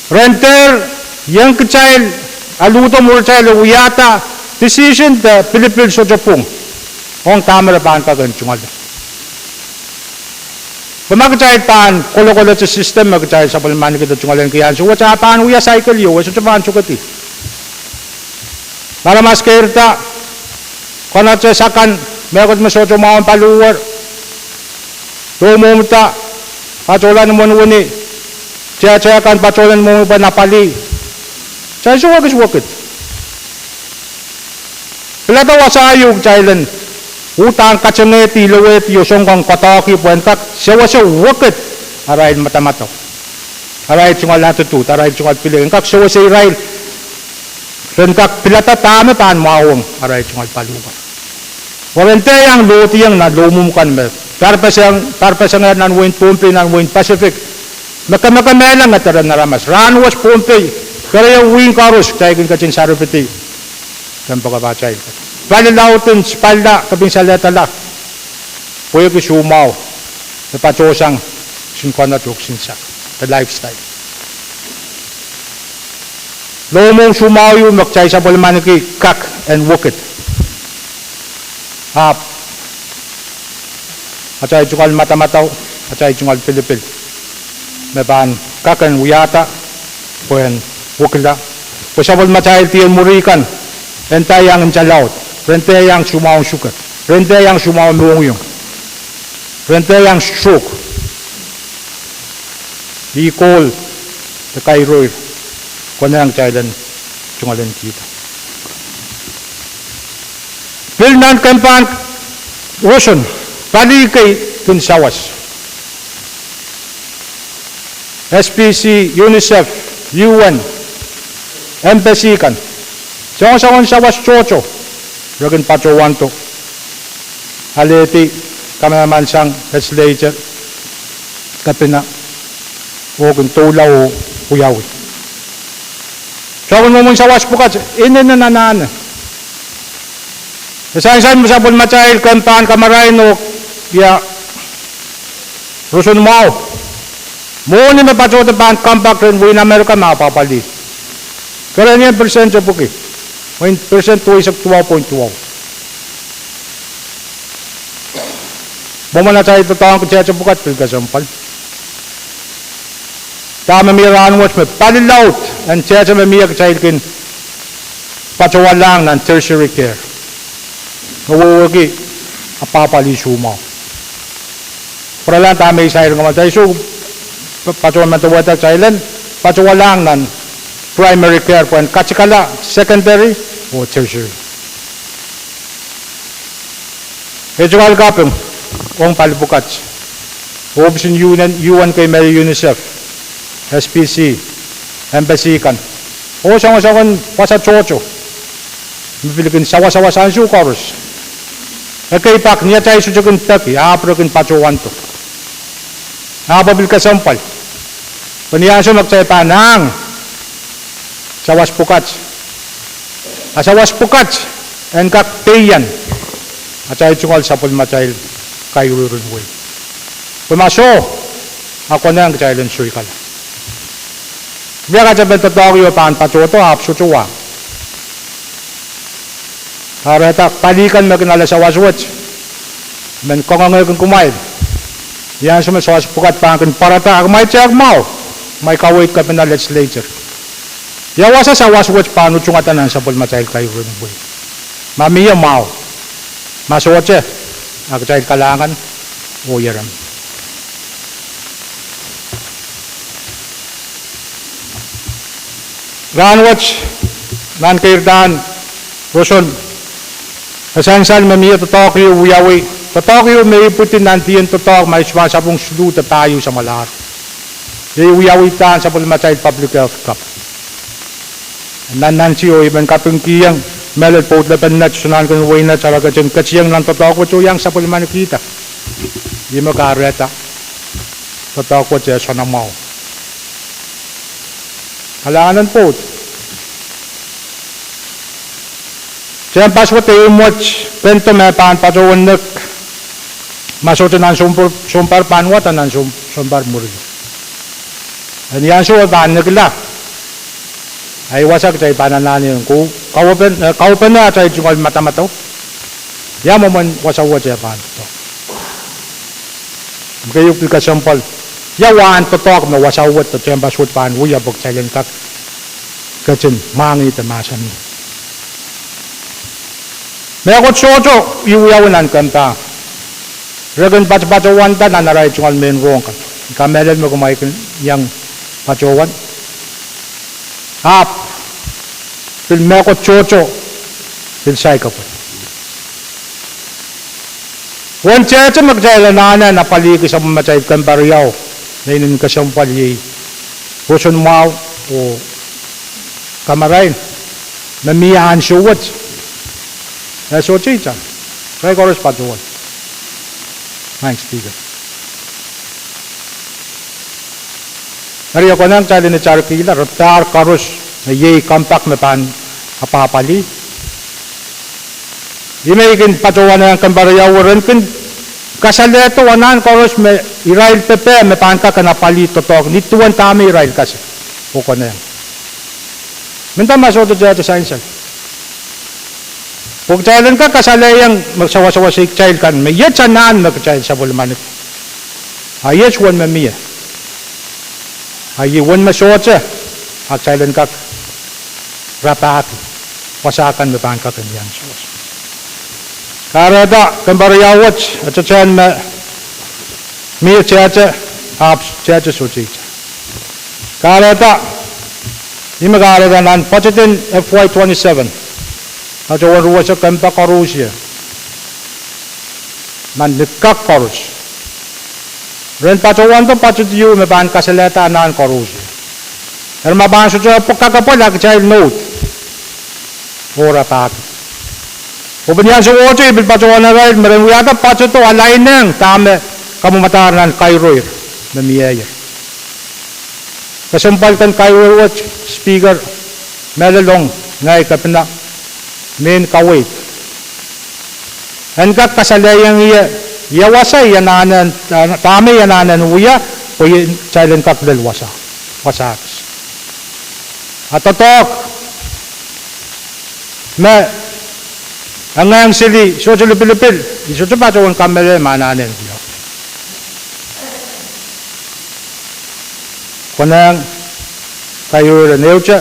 Ren dehr iang kitail, aludo mwuritail oh wiahda decision de pilipil sohte pwung ong dahme re pahn kak en tungoale. Pwe ma kitail pahn kolokolete system me kitail sapwellimaniki de tungoalenki ansou wet, a pahn wia cycle ieu, e sohte pahn sukedi. Ma aramas keirda, konehte sakan, mehkot me sohte mwahu en paliwar, doumwomwda, patohla ni wenewene, tehte kan patohla ni wenewene pwe en apwalih. Kitail sewese wekid. Pilada wasa ieu kitail en uhdahn katengehdi, lowehdi oh soangen koadoahki pwehn kak sewese wekid arail madamadau, arail tungoal attitude, arail tungoal pil, en kak sewese irail, ren kak pilada dahme pahn mwahwong arail tungoal paliwar. Pwe ren dehr iang lohdiong nan lohmwomw kan me parpeseng, parpesengehr nan wehin Pohnpei, nan wehin Pacific, me kemekemehla ngederen aramas. Rahnwet Pohnpei, keriau wehin koaros kitail kin ketin sarepedi Kempoakepahtail. Palilaud en sipalla, kepin salehdala. Pwehki soumwahu me patohsang kisin konehng oh kisin sahk, the lifestyle. Lohmwohng soumwahu ieu me kitail sapwellimaniki kak en wekid. Ahpw atail tungoal madamadau, atail tungoal pilipil me pahn kak en wiahda, pwehn wekila, pwe sapwellimatail dih en mwuri kan, ren dehr iang nta laud, ren dehr iang soumwahun suke, ren dehr iang soumwahun mohngiong, ren dehr iang stroke. Ih kohl de kairoir konehng kitail en tungoal en kihda. Pil nan kempan roson, pali kei kin sawas. S P C, UNICEF, U N, embassy kan, soangosoangen sawas tohto, re kin patohwando, alehdi kamanaman sang legislature, kepina, oh kin doula oh wiawi. Soangen mwomwen sawas pwukat inenen anahne. E sansal me sapwellimatail kempan kamarain oh ia, roson mwahu, mwohni me patohdo pahn compact rehn wehin Amerika me apwapwalih. Kerenieng percent epwiki, wehin percent duweisek duwau point duwau. Mwomwen atail doadoahngki tehte pwukat pil kesempwal. Dahme mie rahnwet me palilaud en tehte me mie kitail kin patohwalahng nan tertiary care, me wehwehki apwapwalih soumwahu. Pwuralahng dahme I sair kamwatail, I sou patohwan medewehda kitail en patohwalahng nan primary care pwehn katikala secondary oh tertiary. E tungoal kaping ong pali pwukat, ohpis en U N, U N kei me UNICEF, S P C, embassy kan, oh soangosoangen wasa tohto me pil kin sawasawas ansou koaros. Ekei pak ni atail sohte kin peki, ahpw re kin patohwando. Ahpw e pil kesempwal, pwe ni ansou me kitail pahn ahng sawas pwukat, a sawas pwukat en kak peian atail tungoal sapwellimatail kairoiron wehi. Pwe ma soh, a konehng kitail en soikala. Mie katepen doadoahk ieu pahn patohdo ahpw sohte wah. Kahrehda pali kan me kin ale sawas wet, men kangoangehki kumwail, ni ansou me sawas pwukat pahn kin pwarada, a kumwail tehk mwahu, kumwail kaweid kepina legislature, ia wasa sawas wet pahn utungada nan sapwellimatail kairoiron wehi. Ma mie, mwahu. Ma sohte, a kitail kalahngan oh ierem. Rahnwet, nan keirdan roson, e sansal me mie doadoahk ieu wiawi, doadoahk ieu me ipwidi nan dih en doadoahk ma I sohte pahn sapwung siluh de pahieu samwalahr. Iei wiawidahn sapwellimatail public health kap. Nannanti oh I men kapingkihong mehlel pwoud lepin net, soangen wehi net, ara ketin ketieng nan doadoahk wet oh iang sapwellimanikihda. Ih me kahrehda doadoahk wet e soanamwahu. Kalahngan en pwoud. Tehnpas wet ehu mwet pendo me pahn patohwan nek, ma sohte nan sounpar, sounpar pahn wad nan soun, sounpar mwuri. Ni ansou e pahn nekila, ahi wasa kitail pahn anahne ong, kawepe, kawepe atail tungoal madamadau, ia mwomwen wasa wet e pahn doadoahk. Me keieu pil kesempwal, ia wahn doadoahk me wasa wet de tehnpas wet pahn wia pwe kitail en kak ketin mwahngih de mahsanih. Mehkot sohte I wiawi nan kempa, re kin patopatowanda nan arail tungoal mehn rohng kan. I kamehlele me kumwail kin iang patohwan, ahpw pil mehkot sohte pil saikinte. Uwen tehte me kitail anahne apwalihki sapwellimatail kempa riau, me inenen kesempwal iei roson mwahu oh kamarain me mie ansou wet, e sohte ihte. Irail koaros patohwan. Thanks, Speaker. Eri e konehng kitail en itarkihla, re dahr koaros me iei compact me pahn apwapwalih. Ih me I kin patohwanohng kemparaiau wet, re kin kasalehdo anahn koaros me irail pepehm me pahn kak en apwalih doadoahk ni duwen dahme irail kasik oh konehng. Mendahte ma sohte tehte sansal, pwe kitail en kak kasalehiong me sawasawasei kitail kan me iet anahn me kitail sapwellimaniki, a iet uwen me mie, a iet uwen me sohte, a kitail en kak rapahki wasa kan me pahn kak en iang sohte. Kahrehda kemparaiau wet, e tetehn me mie tehte, ahpw tehte sohte ita. Kahrehda, ih me kahrehda nan budget en F Y twenty-seven, patohwan ruwese kempa koaros ie, nan ni kak koaros, ren patohwando budget ieu me pahn kasalehda anahn koaros ie. Eri ma pahn sohte pwekakapwal a kitail nohd oh rapahki. Oh pil ni ansou ohte I pil patohwan irail me ren wiahda budget o alainehng dahme kamwomwadahr nan kairoir me mie ie. Kesempwal kan kairoir wet, Speaker, mehlel ong ngehi kepina, mehn kaweid en kak kasalehiong ie ia wasa, dahme I anahne en wia, pwe kitail en kak lel wasa, wasa kis. A doadoahk me e ngehn sili sohte lipilipil, I sohte patohwan kamehlele ma anahne en wia. Konehng kairoir en ehute,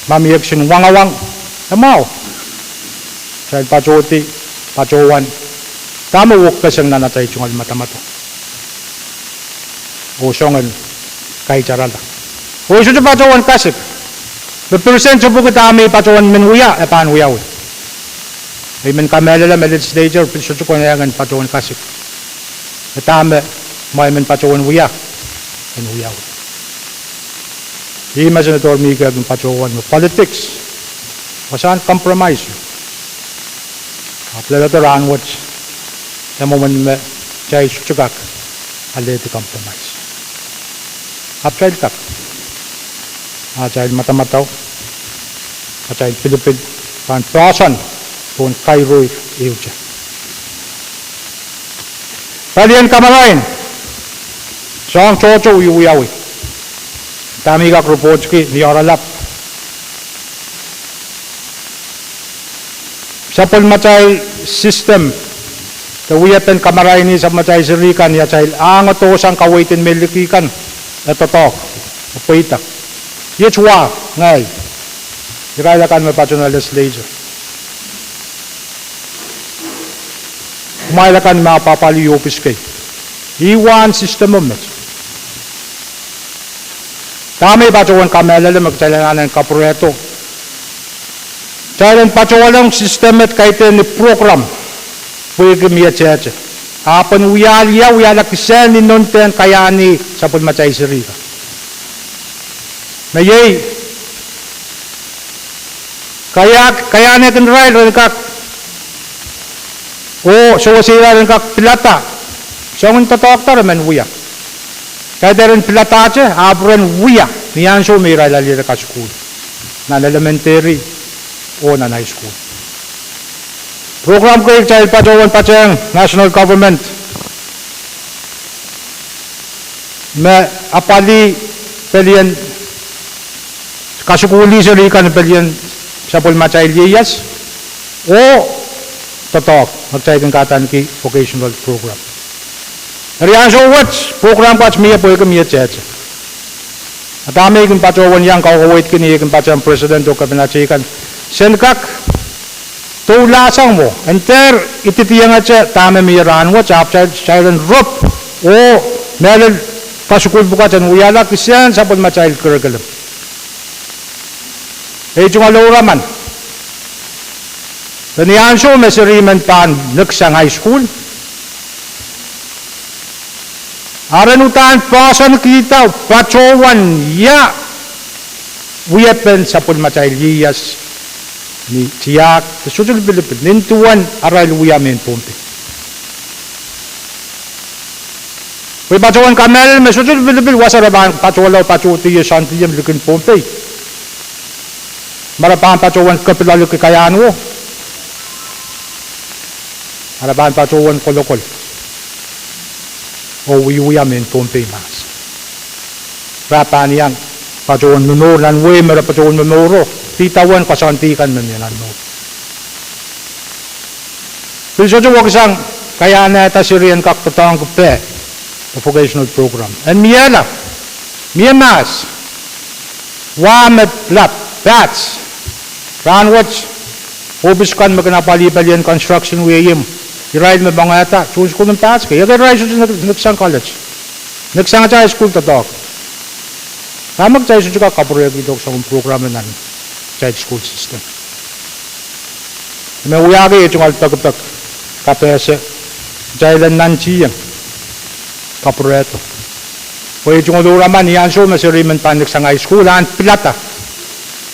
ma mie kisin wangawang, e mwahu kitail patohdi, patohwan dahme wekpeseng nan atail tungoal madamadau oh soangen kaitarala. Oh I sohte patohwan kasik me percent tepwiki dahme I patohwan men wia e pahn wiawi. I men kamehlele me legislature pil sohte konehng en patohwan kasik me dahme ma I men patohwan wia en wiawi. Ih me Senator Mieke kin patohwan me politics wasahn compromise. Ahpw leledo rahnwet, e mwomwen me kitail sohte kak alehdi compromise. Ahpw kitail kak, atail madamadau, atail pilipil pahn poahsoan pohn kairoir ehute. Palien kamarain, soahng tohto I wiawi, dahme I kak ripohtki ni oaralap, sapwellimatail system de wiepen kamarain, sapwellimatail seri kan, ni atail ahng dohsang kaweid en me liki kan, e doadoahk, e pweida. Iet wa, ngehi, irail akan me patohwan legislature, kumwail akan me apwapwalih ohpis kei, ih wahn system o met. Dahme I patohwan kamehlele me kitail anahne en kapwurehdo, kitail en patohwalong system met kaidehn ni program pwehki mie tehte, ahpw en wiahla, wiahla kisehn ni nohn dehn kaiahn sapwellimatail seri kan. Me iei kaiahnekin irail ren kak, oh sewese irail ren kak pilada soangen doadoahk da re men wia. Kaidehn ren piladahte ahpw ren wia ni ansou me irail alehda kasukuhl nan elementary oh nan high school. Program kei kitail patohwan patehng national government me apwalih pelien, kasukuhlih seri kan pelien sapwellimatail ieias oh doadoahk me kitail kin kadaniki vocational program. Eri ansou wet program pwukat mie pwehki mie tehte. A dahme I kin patohwan iang kaukaweidki ni ei kin patehng president oh kepina teikan, sen kak doulahsang mwo, en dehr ididihongete dahme mie rahnwet, ahpw kitail en rop oh mehlel kasukuhl pwukat en wiahla kisehn sapwellimatail curriculum. Ei tungoal ouraman, de ni ansou me seri men pahn neksang high school, a ren uhdahn poahsoankihda patohwan ia wiepen sapwellimatail ieias ni tiahk de sohte lipilipil nin duwen arail wia mehn Pohnpei. Pwe I patohwan kamehlele me sohte lipilipil wasa re pahn patohwalao patohdi ie soandi ie likin Pohnpei, ma re pahn patohwan kepiloaliki kaiahn wo. Ara pahn patohwan kolokol oh wiewia mehn Pohnpei mahs. Ra pahn iang patohwan momour nan wehi me re patohwan momouro, idawehn koasoandi kan me mie nan mour. Pil sohte wekisang kaiahnehda serien kak doadoahngki peh, the vocational program. En miehla, mie mahs, wa me lap, pats, rahnwet, ohpis kan me kin apwalih pelien construction wia ihmw, irail me pangehda tohn sukuhl en pats kei, ekei irail sohte nek-, neksang college. Neksang atail sukuhl doadoahk. Dahme kitail sohte kak kapwurehkihdo soangen program nan kitail school system. Me wiahki ei tungoal pekipek, kapehse, kitail en nantihong kapwurehdo. Pwe ei tungoal ouraman ni ansou me seri men pahn neksang high school, ahn pilada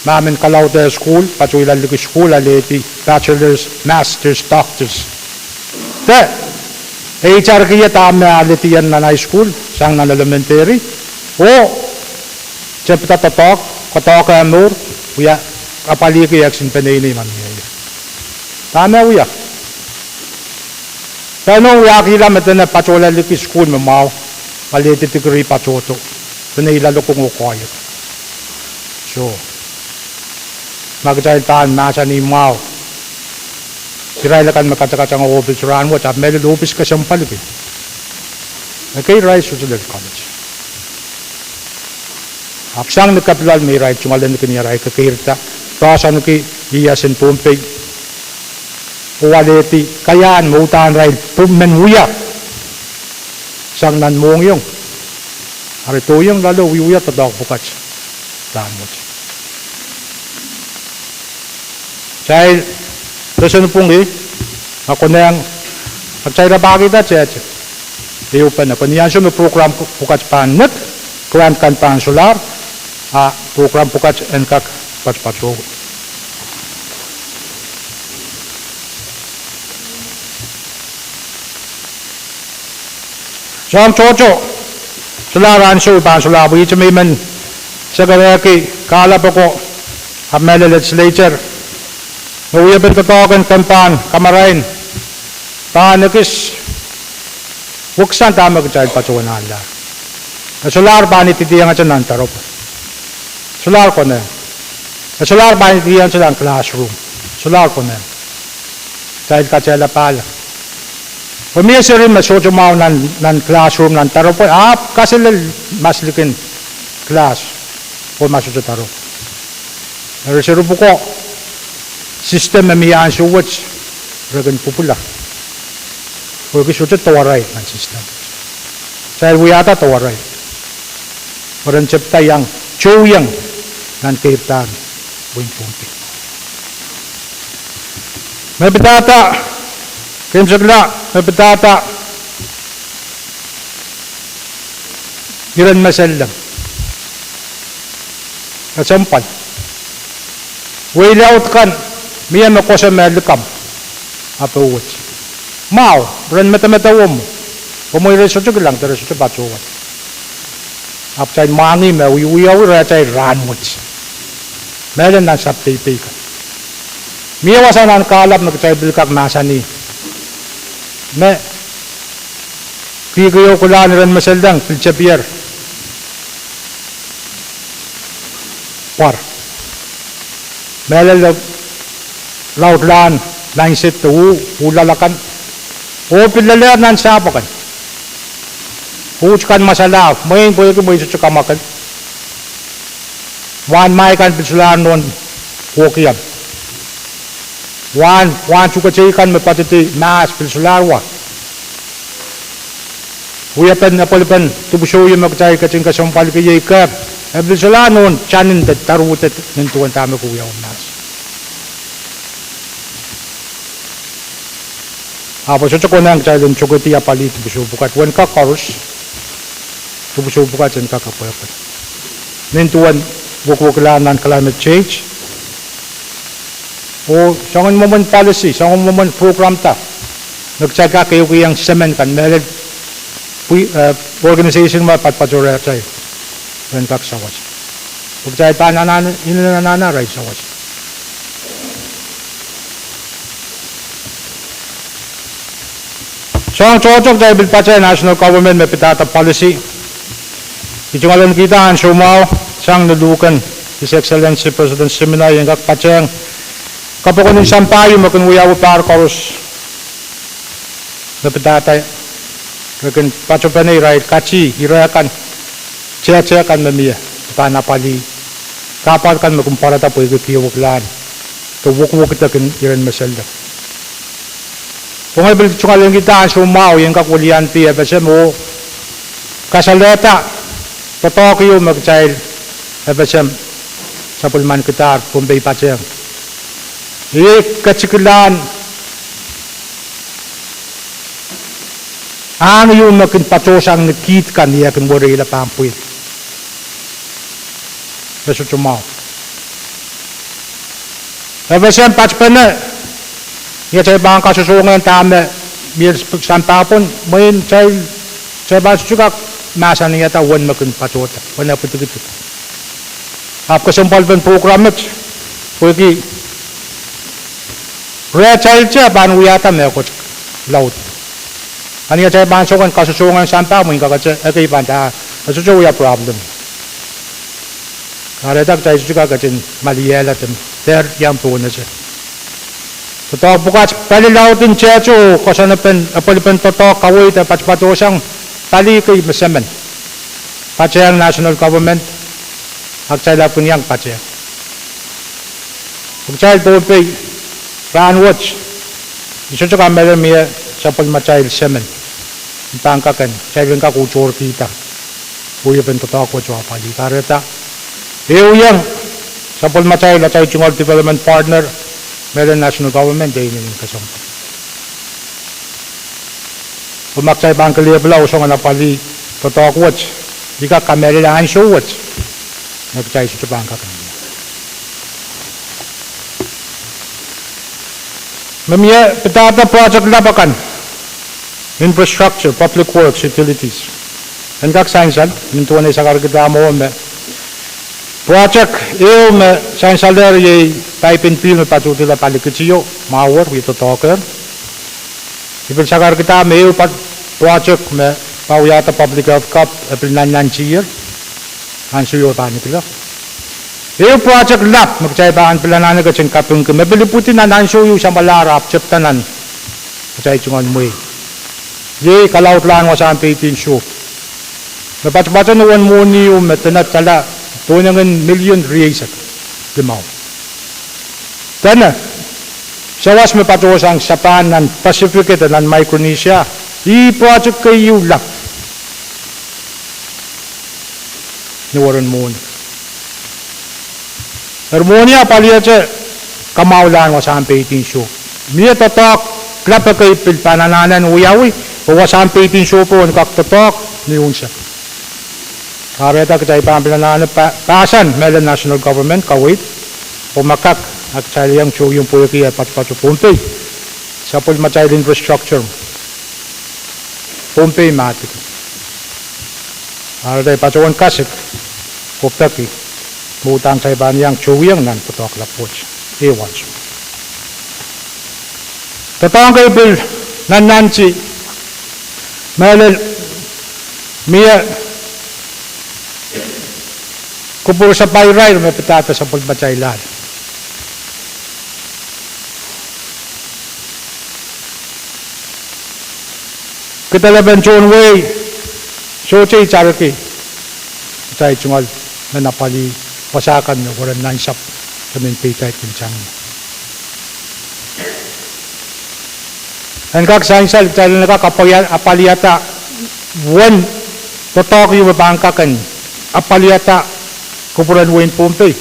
ma men kalaudehla sukuhl, patohla liki sukuhl, alehdi bachelors, masters, doctors. De, e itarki ie dahme alehdi nan high school sang nan elementary, oh tepida doadoahk, doadoahk eh mour, wia apwalihki ekis en peneinei ma mie ie. Dahme wia? Pahn wiahkihla me dene patohla liki sukuhl me mwahu, alehdi degree patohdo, peneila lokong oh koahiek. Soh, ma kitail pahn mahsanih mwahu, irail akan me kadakadanga ohpis rahnwet ahpw mehlel ohpis kesempwalki, ekei irail sohte lel college. Ahpw sang ni kapilal me irail tungoal ahneki ni arail kekeirda, poahsoanki iasn Pohnpei, oh alehdi kaiahn me uhdahn irail pwung men wia sang nan mohngiong, ari dohiong loale wiewia doadoahk pwukat rahnwet. Kitail pwosonpwungki, ma konehng, ma kitail rapahkihda tehte, ehupene pwe ni ansou me program pwukat pahn nek, grant kan pahn solahr, a program pwukat en kak patopatohki. Soahng tohto, solahr ansou pahn solahr pwe ihte me I men sekerehki kahlap ako, ahpw mehlel legislature, me wiepen doadoahk en ken pahn kamarain, pahn ekis weksang dahme kitail patohwanahlahr. E solahr pahn ididihongete nan doaropwe. Solahr konehng. E solahr pahn ididihongete nan classroom. Solahr konehng. Kitail katehla pahla. Pwe mie seri me sohte mwahu nan, nan classroom nan doaropwe, ahpw kaselel mas likin class, oh ma sohte doaropwe. Eri seri pwuko system me mie ansou wet, re kin pwupwula. Pwehki sohte doarail nan system. Kitail wiahda doarail. Pwe ren tepda iang, tohieng nan keirda wehin Pohnpei. Me pidada, keimwsekla, me pidada iren meselleng. Kesempwal. Wehi laud kan, mie me koasoia me likamw, ahpw wet mwahu, ren medemedewe mwo, pwe mwein re sohte kilang de re sohte patohwan. Ahpw kitail mwahngih me wiewiawi rehtail rahnwet. Mehlel nan sahpw peipei kan. Mie wasa nan kahlap me kitail pil kak mahsanih me kihkihong kulahn iren meselleng pil tepier pwar. Mehlel laudlahn lainset de uh, uh loal akan. Oh pil lelehr nan sahpw akan. Uht kan mwasala, mwein pwehki mwein sohte kamwakel. Wahn mai kan pil solahr nohn kokiam. Wahn, wahn tuhke teikan me poadidi mahs pil solahr wa. Wiepen epwelipen dipwisou me kitail ketin kesempwalki iei kehp, e pil solahr nohn tanin de doaropwe de nin duwen dahme ke wiawi mahs. Ahpw e sohte konehng kitail en tokedi apwalih dipwisou pwukat, wen kak koaros, dipwisou pwukat en kak apwehpwel. Nin duwen wekiwekilahn nan climate change. Oh soangen mwomwen policy, soangen mwomwen program da me kitail kak ehukihong semen kan mehlel pwe, eh, organisation me patpato rehtail ren kak sawas. Pwe kitail pahn anahne, inenen anahne arail sawas. Soahng tohto kitail pil patehng national government me pidada policy. I tungoalenkihda ansou mwahu sang ni luhken His Excellency President Siminoi en kak patehng kapokon en sampah ieu me kin wiawi pahr koaros me pidada, re kin patopene irail kati, ire kan, tehte kan me mie, pahn apwalih kahpwal kan me kin pwarada pwehki kiewiklahn de wekwekidekin iren mesel lek. Ong e pil tungoalenkihda ansou mwahu I en kak wiliandi FSM oh kasalehda doadoahk ieu me kitail FSM sapwellimanikidahr Pohnpei patehng. Iei ketikilahn ahn ieu me kin patohsang ni kiht kan ni eh kin wereila pahn pwil. E sohte mwahu. FSM patpene, ni atail pahn kasosongehng dahme mie sampah pwon, mwein kitail, kitail pahn sohte kak mahsanihada uwen me kin patohda, uwen e pwidikidik. Ahpw kesempwalpen program wet, pwehki rehtail te pahn wiahda mehkot laud. A ni atail pahn song en kasosongehng sampah mwein kakete ekei pahn nda, e sohte wia problem. Kahrehda kitail sohte kak ketin maliehla de dehr iang pohnese. Doadoahk pwukat pali laud en tehte oh koasoanepen epwelipen doadoahk kaweid e patopato sang pali kei me semen. Patehng national government, a kitail ahpw kin iang patehng. Pwe kitail Pohnpei rahnwet, I sohte kamehlele mie sapwellimatail semen me pahn kak en, kitail en kak utohrkihda wiepen doadoahk wet oh apwalih. Kahrehda ehu iang sapwellimatail atail tungoal development partner, mehlel national government, e inenen kesempwal. Pwe ma kitail pahn kelehpwla oh soangen apwalih doadoahk wet, I kak kamehlele ansou wet me kitail sohte pahn kak en me mie pidada project lap akan, infrastructure, public works, utilities. En kak sansal, I men duwen ei sakarkihda mwo me project ehu me sansalehr iei paip en pihl me patohdila pali kitio, mwahu wet wie doadoahkehr. I pil sakarkihda me ehu project me pahn wiahda public health cup e pil nannantiher, ansou ieu pahn ikila. Ehu project lap me kitail pahn pil anahne ketin kapingki me pil ipwidi nan ansou ieu samwalahr ahpw tepda nan atail tungoal mwehi, iei kalaudlahn wasahn peidin sohp me patopato ni uwen mwohni ieu me dene dala pohnengen milion rieisek limau. Dene sawas me patohsang sapahn nan Pacific de nan Micronesia, ih project keieu lap ni weren mwohni. Eri mwohni apwalihete kamwahulahn wasahn peidin sohp. Mie doadoahk lap ekei pil pahn anahne en wiawi, oh wasahn peidin sohpo en kak doadoahk ni unsek. Kahrehda kitail pahn pil anahne pa-, pahsan mehlel national government kaweid, oh ma kak, a kitail iang tohn pwehki e patopato Pohnpei sapwellimatail infrastructure, Pohnpei me ahdiki. Kahrehda patohwan kasik, oh peki me udahn kitail pahn iang tohn nan doadoahk lap wet. Ehu ansou doadoahk kei pil nannanti, mehlel mie kupwur sapairair me pidada sapwellimatail ahl. Kidelepen tohn wehi, sohte itarki atail tungoal men apwalih wasa kan me weren nansapw de men peidait kin tang ie. En kak sansal kitail en kak apwalihada uwen doadoahk ieu me pahn kak en apwalihada kupwuren wehin Pohnpei.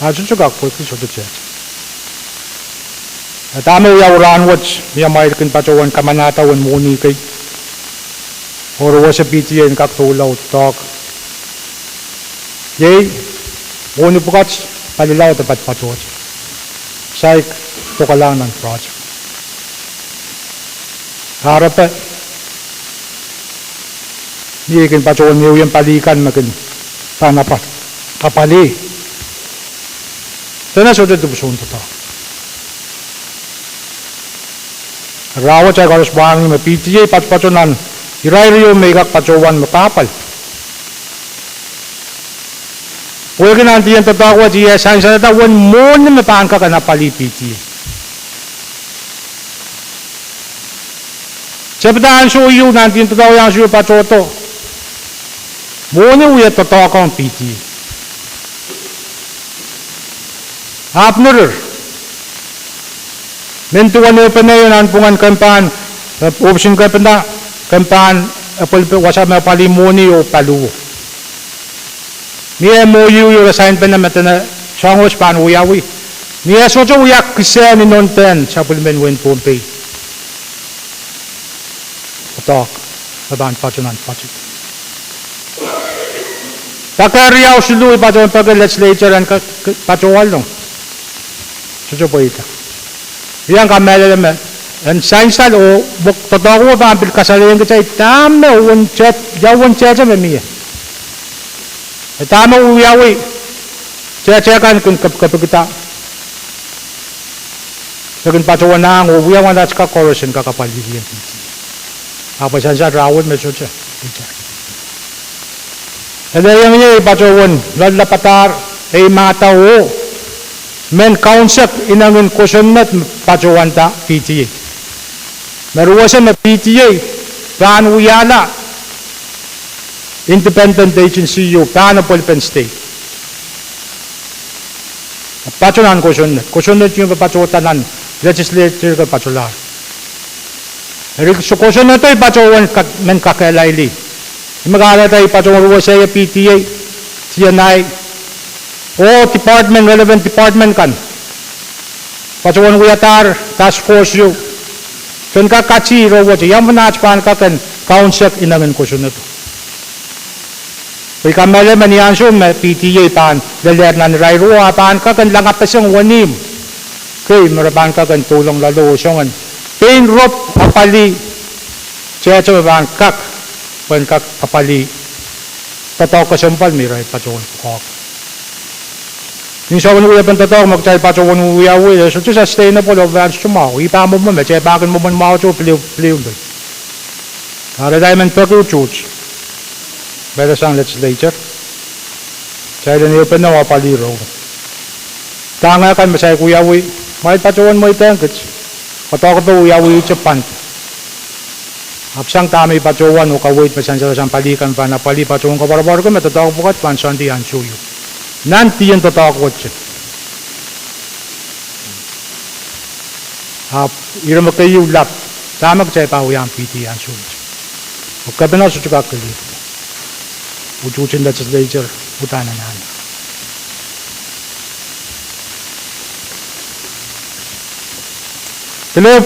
A sohte kak pwehki sohte tehte. A dahme wiawi rahnwet, mie amwail kin patohwan kamanahda uwen mwohni kei, oh re wasa pidie en kak doula oh doadoahk. Iei mwohni pwukat pali laud e patopatohte, saik dokalahng nan project. Kahrepe, mie I kin patohwan ehuen pali kan me kin pahn apwalih. Dene sohte dipwisoun doadoahk. Rahnwet ei koaros pwangih me P T A patopato nan irair ieu me I kak patohwan me kahpwal. Pwehki nan dien doadoahk wet I sansalada uwen mwohni me pahn kak en apwalih P T A. Tepida ansou ieu nan dien doadoahk ansou ieu patohdo, mwohni wie doadoahk ong P T A. Ahpw mirir, mehn duwen ehupene nan pwungen kempahn, eh, ohpisin kepina, kempahn, eh, pwel wasa me apwalih mwohni oh paliwo. Mie M O U ieu re sainpene me dene soahng wet pahn wiawi. Ni eh sohte wia kisehn inon dehn sapwellimen wehin Pohnpei. Doadoahk me pahn patohwan patohdo. Daker riau siluh I patohwan peki legislature en ka, ka, patohwalong. Sohte pweida. I iang kamehlele me en sansal oh doadoahk wet pahn pil kasalehiong kitail dahme, ia uwen tehte me mie, e dahme wiawi, tehte kan kin kep, kepikada. E kin patohwanahng oh wia wan aht kak koaros en kak apwalih P T A. Ahpw e sansal rahnwet me sohte. Ele iang ie I patohwan loalopadahr ei mahda oh mehn kaunsek inengin kosonned me patohwanda P T A, me ruwese me P T A pahn wiahla independent agency ieu pahn apwalipen state. Pato nan kosonned, kosonned ieu me patohda nan legislature ke patolahr. Eri kosonnedo I patohwan kak, men kakehlailih. Ih me kahrehda I patohwan ruwesei P T A, T N I, oh department, relevant department kan patohwan wiadahr task force ieu, ken kak katii ire wet, ia mwomwen aht pahn kak en kaunsek inengin kosonnedo. Pwe I kamehlele me ni ansou me P T A pahn lelehr nan irairo, a pahn kak en langapeseng wenihmw kei me re pahn kak en doulong loale oh soangen pein rop apwalih tehte me pahn kak, pwehn kak apwalih doadoahk kesempwal me irail patohwan pwukoahki. Ni soangen wiepen doadoahk me kitail patohwan wiawi, e sohte sustainable oh pahn sohte mwahu. I pahn mwomwen me kitail pahn kin mwomwen mwahuo pil ehu, pil ehu pil. Kahrehda I men peki utuht, mehlel sang legislature, kitail en ehupene oh apwalih ire wet. Dahme kan me kitail wiawi, ma I patohwan mweidehng kiht, doadoahk pil wiawihte pwand. Ahpw sang dahme I patohwan oh kaweid me sansal sang pali kan pahn apwalih, patohwan koapworopworki me doadoahk pwukat pahn soandi ansou ieu nan dien doadoahk wet. Ahpw ire me keieu lap, dahme kitail pahn wiawi P T A ansou wet. Oh kepina sohte kak kilihda. Utuhtin legislature uhdahn anahne. Pil ehu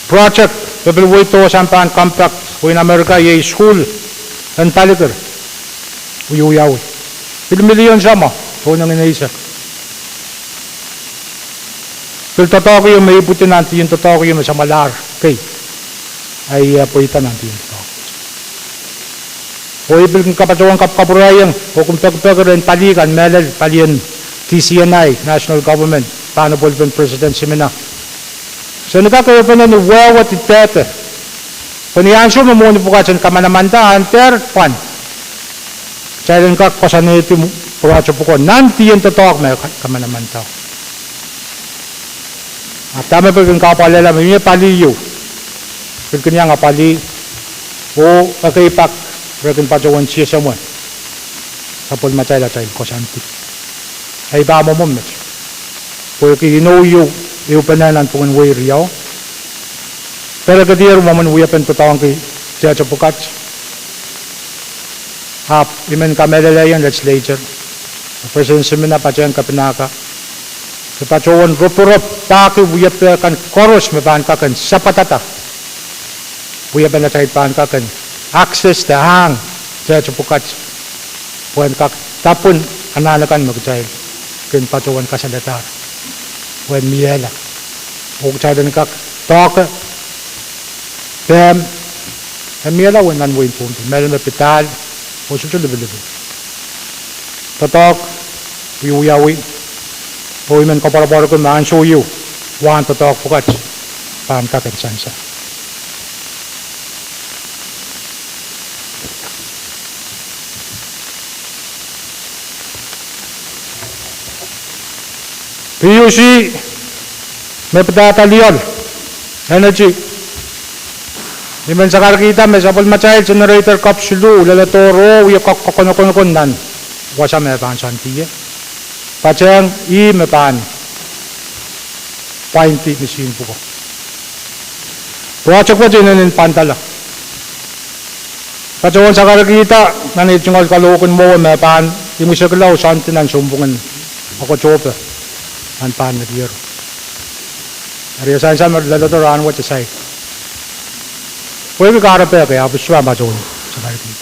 project me pil wehdo sang pahn compact wehin Amerika iei sukuhl en palikir, wiawi, pil milion samwa tohnengen eisek. Pil doadoahk ieu me ipwidi nan dien doadoahk ieu me samwalahr kei, a I pweida nan dien doadoahk. Oh I pil kin kapwatohwan kapwkapwurehiong oh kin pekipeki rehn pali kan, mehlel palien D C N I, national government, pahn apwalipen President Simina, se en kak ehupene ni wehwehki dehde, pwe ni ansou me mwohni pwukat en kamanamandahr, dehr pwand, kitail en kak koasoanehdi pwuroaso pwuko nan dien doadoahk me kamanamandahr. Ahpw dahme pil kin kahpwal ela me mie pali ieu, pil kin iang apwalih, oh ekei pak re kin patohwan siesemwe sapwellimatail atail koasoandi. Ei pahn mwomwen met, pwehki inou ieu ehupene nanpwungen wehi riau, perekedier mwomwen wiepen doadoahngki tehte pwukat. Ahpw I men kamehlelehiong legislature, President Simina patehng kepina kan, se patohwan roporop pahki wiepe kan koaros me pahn kak en sapwadada wiepen atail pahn kak en access de ahng tehte pwukat, pwehn kak dapwin anahn akan me kitail kin patohwan kasalehdahr, pwehn miehla, oh kitail en kak doahke pehm en miehla nan wehin Pohnpei, mehlel me pidahl oh sohte lipilipil. Doadoahk wiawi, oh I men koapworopworki me ansou ieu wahn doadoahk pwukat pahn kak en sansal. PUC me padahda lioal, energy, I men sakarkihda me sapwellimatail generator kapw siluh leledohr oh wie kak kokonokonokon nan wasa me pahn soandi ie, patehng ih me pahn pwaindi misihn pwuko. Project wet inenen pwandala. Patohwan sakarkihda nan ei tungoal kalohk en mwowe me pahn imwisekla oh soandi nan sounpwong en Okotohpe nan pahn me dier. Eri e sansal me leledo rahnwet e saik. Pwehki kahrepe kei, ahpw sohte pahn patohwan sakarkihda.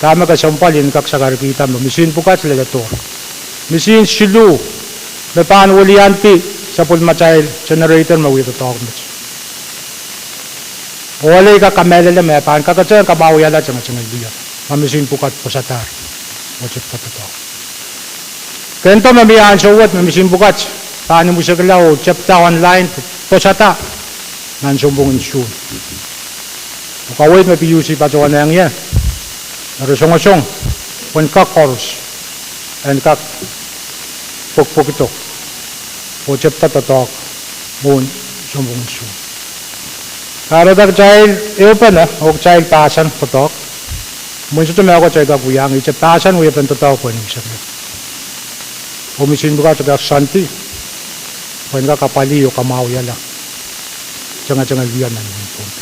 Dahme kesempwal I en kak sakarkihda me misihn pwukat leledohr. Misihn siluh me pahn weliandi sapwellimatail generator me wie doadoahk met. Oh ale I kak kamehlele me pahn kaketehng kamwahuiala tengetengel wia ma misihn pwukat pwosadahr oh tepda doadoahk. Kendo me mie ansou wet me misihn pwukat pahn imwisekla oh tepda online, pwosada nan sounpwong en Suhn. Oh kaweid me PUC patohwan ong ie, eri songosong pwehn kak koaros en kak pwekpwekdo oh tepda doadoahk mwohn sounpwong en Suhn. Kahrehda kitail ehupene oh kitail pahsan doadoahk. Mwein sohte mehkot ei kak wiahiong, ihte pahsan wiepen doadoahk pwehn imwisekla oh misihn pwukat kak soandi pwehn kak apwalih oh kamwahuiala tengetengel wia nan wehin Pohnpei.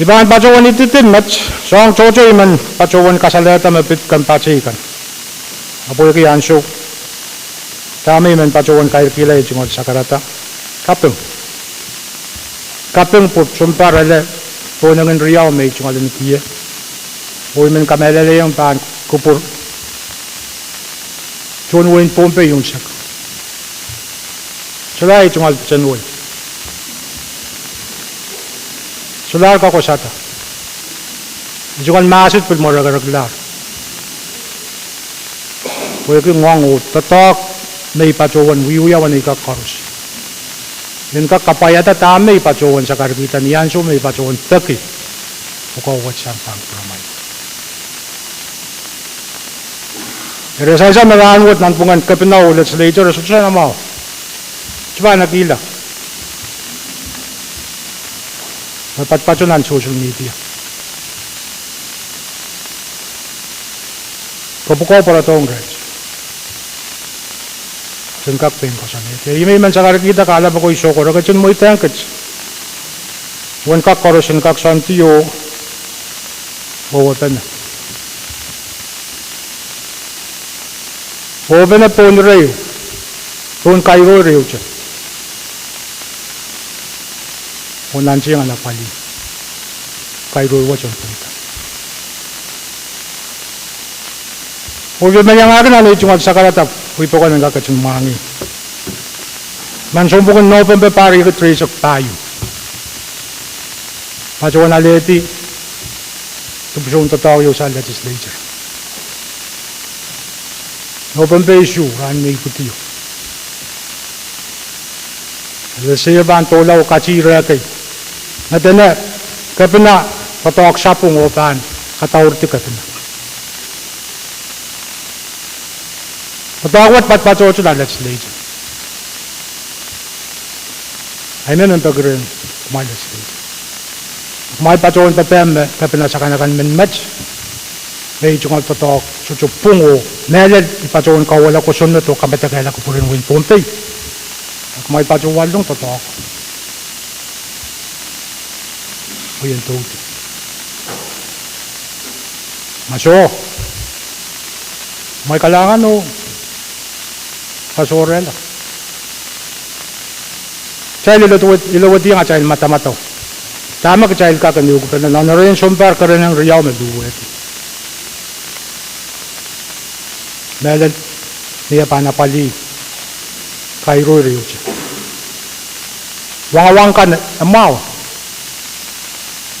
I pahn patohwan ididin met, soahng tohto I men patohwan kasalehda me pid kan patei kan. Ahpw pwehki ansou, dahme I men patohwan kairkihla ei tungoal sakarada, kaping. Kaping pwe sounpar ele, pohnengen riau me I tungoal en kie, oh I men kamehlelehiong pahn kupwur tohn wehin Pohnpei unsek. Solahr I tungoal pitsenohi, solahr kakosada, I tungoal mahset pil mwerekereklahr. Pwehki ngoang oh doadoahk me I patohwan wiewia wen ei kak koaros, I en kak kapwaiada dahme I patohwan sakarkihda ni ansou me I patohwan peki pwukoa wet sang pahn kupwuramwail. Eri e sansal me rahnwet nanpwungen kepina oh legislature e sohte mwahu, sohte pahn ekihla me patopato nan social media. Kopwukoa pwarodohng reht, sen kak pein koasoanehdi. Ih me I men sakarkihda kahlap ako I soko re ketin mweidehng kit uwen kak koaros en kak soandi oh owepene. Owepene pohn rehi, pohn kairoir ehute, oh nantihong apwalih kairoir wet en pweida. Oh I men iangahki nan ei tungoal sakarada pwe I pokon en kak ketin mwahngih nan sounpwong en Nopempe pahr riekid rieisek pahieu, patohwan alehdi dipwisoun doadoahk ieu sang legislature. Nopempe isuh, rahn me ipwidio, e sehse pahn dohla oh katir reh kei, me dene kepina doadoahk sapwung oh pahn kadaurdi kepina. Doadoahk wet patopatohte nan legislature. Ahi me men peki rehn kumwail legislature. Kumwail patohwan pepehm me kepina sakanakan men met me I tungoal doadoahk sohte pwung oh mehlel I patohwan kauwehla kosonned oh kamadekehla kupwuren wehin Pohnpei, kumwail patohwan wahlong doadoahk pwe I en doude. Ma soh, kumwail kalahngan oh kasohrehla. Kitail ilowediong atail madamadau dahme kitail kak en ehukipene nan erein sounpar kerenieng riau me luhwehdi. Mehlel me e pahn apwalih kairoir ehute. Wangawang kan e mwahu.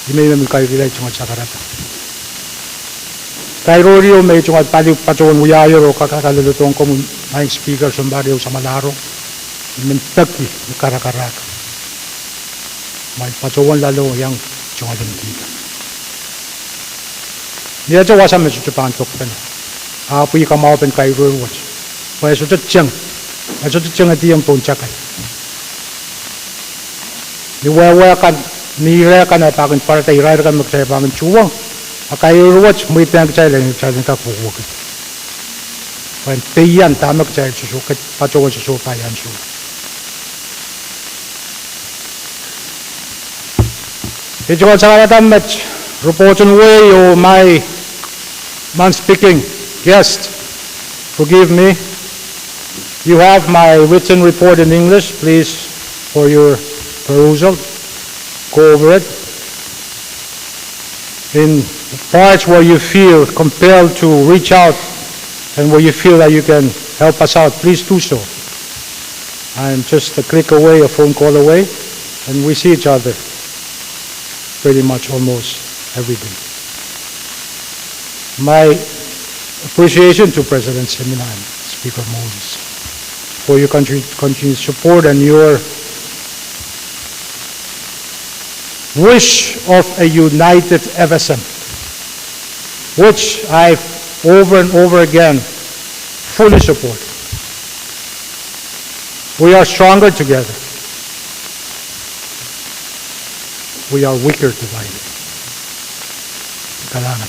Ih me I men kairkihla ei tungoal sakarada. Kairoir ieu me I tungoal pali patohwan wiahier oh kak kaloledohng komwi, Madam Speaker, sounpar ieu samwalahro. I men peki ni karakarahk. Mwein patohwan loale iang tungoalenki. Ni ete wasa me sohte pahn dokpene. Ahpw I kamwahupen kairor wet. Pwe e sohte teng. E sohte teng e diong pohn takai. Ni wehwe kan, ni ire kan e pahn kin pwarada, irair kan me kitail pahn kin tuhwong. A kairor wet, mweidehng kitail en kitail en kak wekid. Pwe en peian dahme kitail sohso, patohwan sohso pahn ansou. Ituko sakalada met, report en wehi oh my non-speaking guest, forgive me. You have my written report in English, please, for your perusal. Go over it. In parts where you feel compelled to reach out and where you feel that you can help us out, please do so. I'm just a click away, a phone call away, and we see each other pretty much almost every day. My appreciation to President Simenon and Speaker Moses for your country, continued support and your wish of a united F S M, which I over and over again fully support. We are stronger together. We are weaker divided. Kalahngan.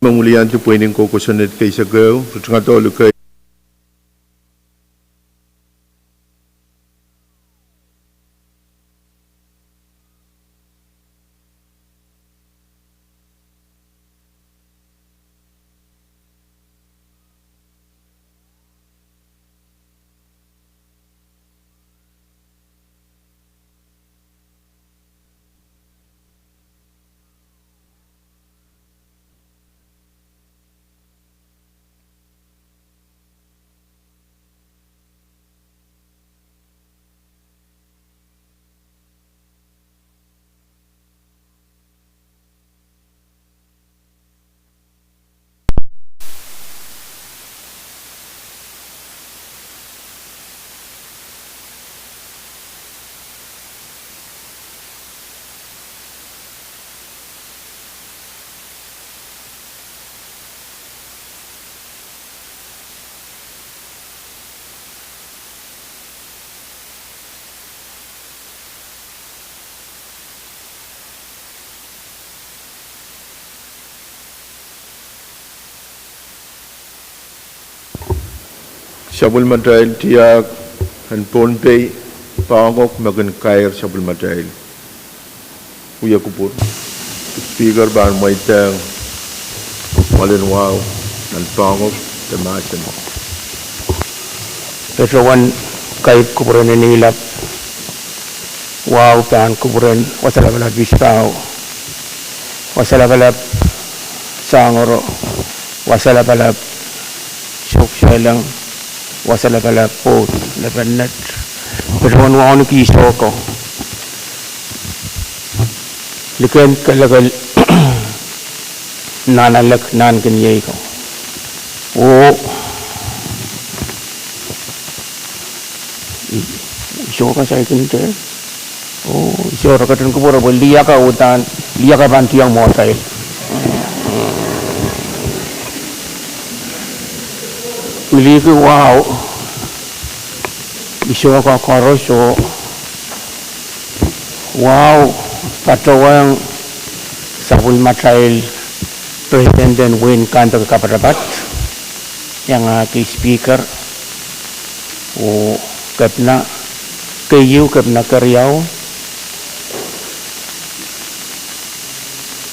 Me weliandi pweinen koukosonned kei sekeu, ritingadohlu kei. Sapwellimatail tiahk en Pohnpei, Pohnpei me kin kair sapwellimatail wia kupwur. Speaker pahn mweidehng mwoalen wahu nan Pohnpei de mahsen. Patohwan kair kupwuren Nihilap, wahu pahn kupwuren Wasa Lapalap Ispahu, Wasa Lapalap Sangoro, Wasa Lapalap Sohp Sehleng, Wasa Lapalap Pwoud Lepennet. Patohwan wauneki sohko liken kelekel nan alek nan kin iei ko. Oh, I soh ka saikinte. Oh, I soh re ketin kupwure pwe lihaka uhdahn, lihaka pahn tiong mwohtail. Lihki wahu. I soh ka koaros oh Wahu patohweng sapwellimatail president en wehin Kentucky kapatapat, iangahki speaker oh kepina keieu, kepina keriau,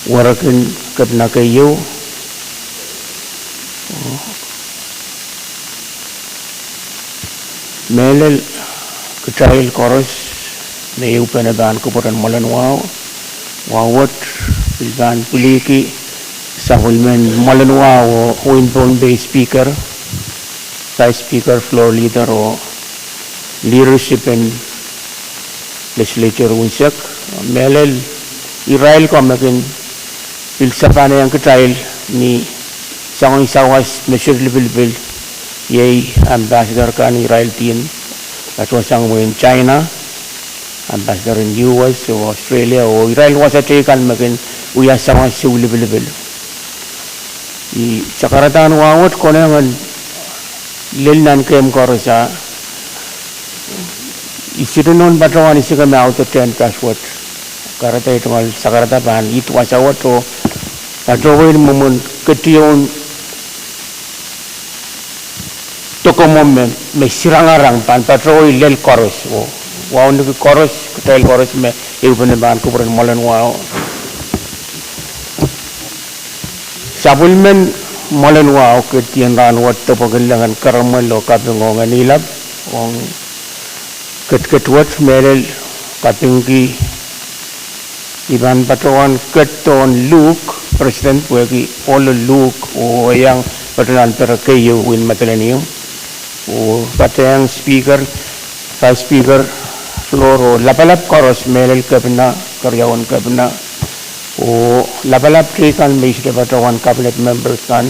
werekin kepina keieu, mehlel kitail koaros me ehupene pahn kupwuren Mwoalen Wahu. Wahu wet pil pahn pwilihki sapwellimen Mwoalen Wahu oh wehin Pohnpei speaker, vice speaker, floor leader oh leadership en legislature unsek, mehlel irail ko me kin pil sapanehiong kitail ni soangen sawas me sohte lipilipil, iei ambassador kan irail team, patohsang wehin China, ambassador en U S oh Australia oh irail wasa teikan me kin wia sawas sohte lipilipil. I sakaradahn wahu wet konehng en lel nan kemkoaros ah, I sohte nohn patohwan isike me audepen pahs wet. Kahrehda I tungoal sakarada pahn id wasa wet oh patohwei mwomwen ketidohn dokomwo me, me sirangarang pahn patohwei lel koaros oh wauneki koaros, kitail koaros me ehupene pahn kupwuren Mwoalen Wahu. Sapwellimen Mwoalen Wahu keirdien rahn wet depwekillengen keremwel oh kaping oh ngenilap ong ketiket wet. Mehlel kapingki, I pahn patohwan ketidohn Luke, president, pwehki ohlo Luke oh iang patohwan pere keieu wehin Madolenihmw, oh patehng speaker, vice speaker, floor oh lapalap koaros, mehlel kepina, keriaun kepina oh lapalap teikan me I sohte patohwan, cabinet members kan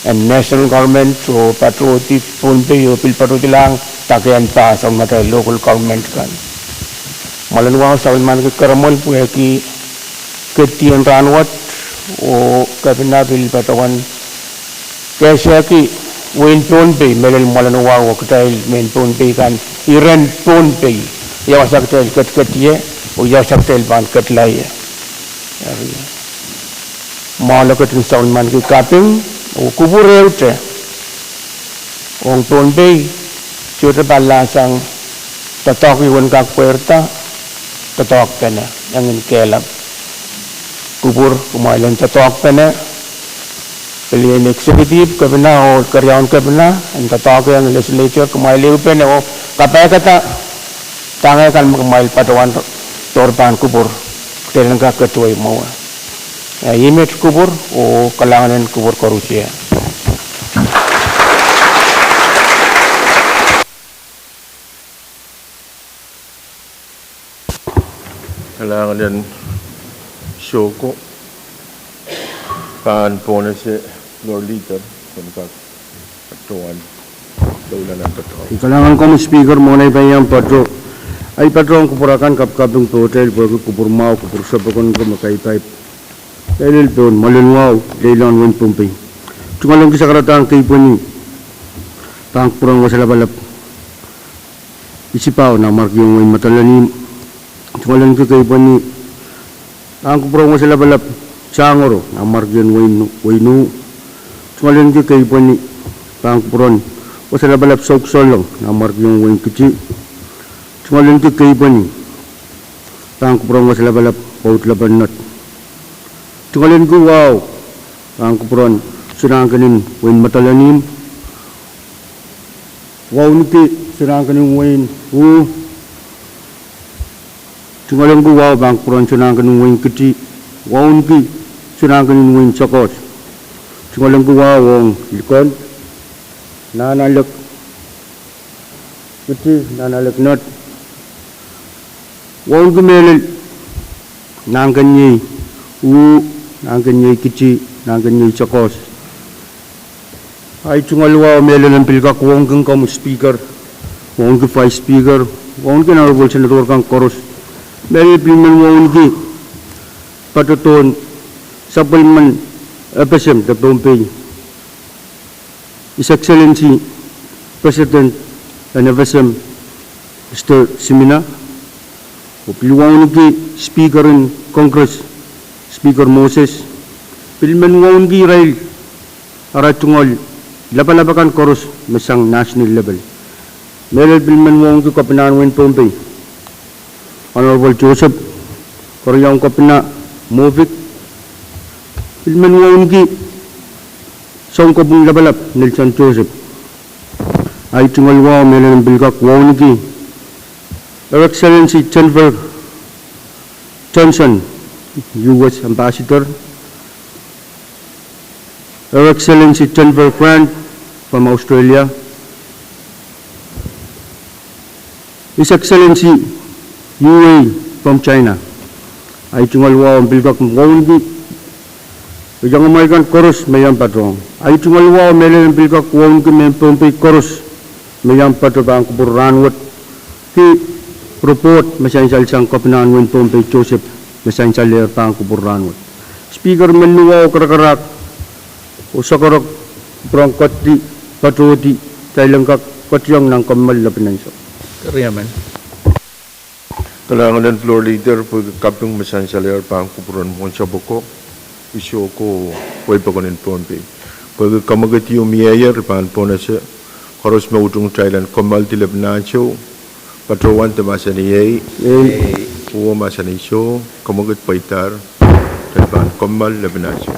en national government oh patohdi Pohnpei oh pil patohdilahng dake en pahs ong matail local government kan. Mwoalen Wahu sapwellimaniki keremwel pwehki keirdien rahn wet oh kepina pil patohwan kehsehki wehin Pohnpei, mehlel Mwoalen Wahu oh kitail mehn Pohnpei kan, iren Pohnpei, ia wasa kitail ketiket ie oh ia wasa kitail pahn ketla ie. Mwoalen ketin sapwellimaniki kaping oh kupwur ehute ong Pohnpei, sohte pahn lahsang doadoahk iwen kak pweirda, doadoahkpene, engin kehlap. Kupwur kumwail en doadoahkpene, pil iei executive, kepina oh keriaun kepina, en doadoahkehng legislature, kumwail ehupene oh kapaiada dahng kan me kumwail patohwan doar pahn kupwur, kitail en kak ketido mwowe. Eh, ih met kupwur oh kalahngan en kupwur koarusie. Kalahngan en souko, pahn pohnese floor leader, pahn kak patohwan doula nan patohwan. Kalahngan komwi Speaker, mwohn ei pahn iang patoh, ei patohwan kupwur akan, kapkaping pohtail pwehki kupwur mwahu, kupwur sapwokon ko me keipaip, mehlel pohn Mwoalen Wahu, lelohn wehin Pohnpei. Tungoalenki sakaradahn keipweni pahn kupwuren Wasa Lapalap Isipao, Nanmwarkien, wehin Madolenihmw. Tungoalenki keipweni pahn kupwuren Wasa Lapalap Sangoro, Nanmwarkien, wehin, wehin Wu. Tungoalenki keipweni pahn kupwuren Wasa Lapalap Soukisohlong, Nanmwarkien, wehin Kiti. Tungoalenki keipweni pahn kupwuren Wasa Lapalap Pout Lapalap Nod. Tungoalenki wahu pahn kupwuren Sonankinin, wehin Madolenihmw. Wauneki Sonankinin, wehin Wu. Tungoalenki wahu pahn kupwuren Sonankinin, wehin Kiti. Wauneki Sonankinin, wehin Sokohs. Tungoalenki wahu ong Likend, Nahnalek Kiti, Nahnalek Nod. Wauneki mehlel Nahnkeniei Wu, Nahnkeniei Kiti, Nahnkeniei Sokohs. Ei tungoal wahu mehlel en pil kak wauneki komwi Speaker, wauneki Vice Speaker, wauneki Honorable Senator kan koaros, mehlel pil men wauneki patohdohn sapwellimen FSM de Pohnpei, His Excellency President en FSM, Mister Simina, Pil wauneki Speaker en Congress, Speaker Moses, pil men wauneki irail ara tungoal lapalap akan koaros me sang national level. Mehlel pil men wauneki Kopina en wehin Pohnpei, Honorable Joseph, Keriaun Kopina Mofik, pil men wauneki Sounkopwung Lapalap Nelson Joseph. Ahi tungoal wahu mehlel en pil kak wauneki Her Excellency Jennifer Johnson, U S Ambassador, Her Excellency Jennifer Grant from Australia, His Excellency Yu Wei from China. Ahi tungoal wahu en pil kak wauneki iangamwail kan koaros me iang patohng. Ahi tungoal wahu mehlel en pil kak wauneki mehn Pohnpei koaros me iang pato pahn kupwur rahnwet. Ki report me sansal sang Kopina en wehin Pohnpei Joseph me sansalehr pahn kupwur rahnwet. Speaker, men ni wahu karakarahk oh soakarok, pwurehng keti patohdi kitail en kak ketiong nan kommoal lepin ansou. Kalahngan en Floor Leader pwehki kaping me sansalehr pahn kupwuren mwohn sapwoko, isihko, pweipokon en Pohnpei. Pwehki kamwekid ieu mieier, I pahn pohnese koaros me utung kitail en kommoaldi lepin ansou, patohwan de mahsanih ei, pwuhwo mahsanih soh, kamwekid pweidahr, kitail pahn kommoal lepin ansou.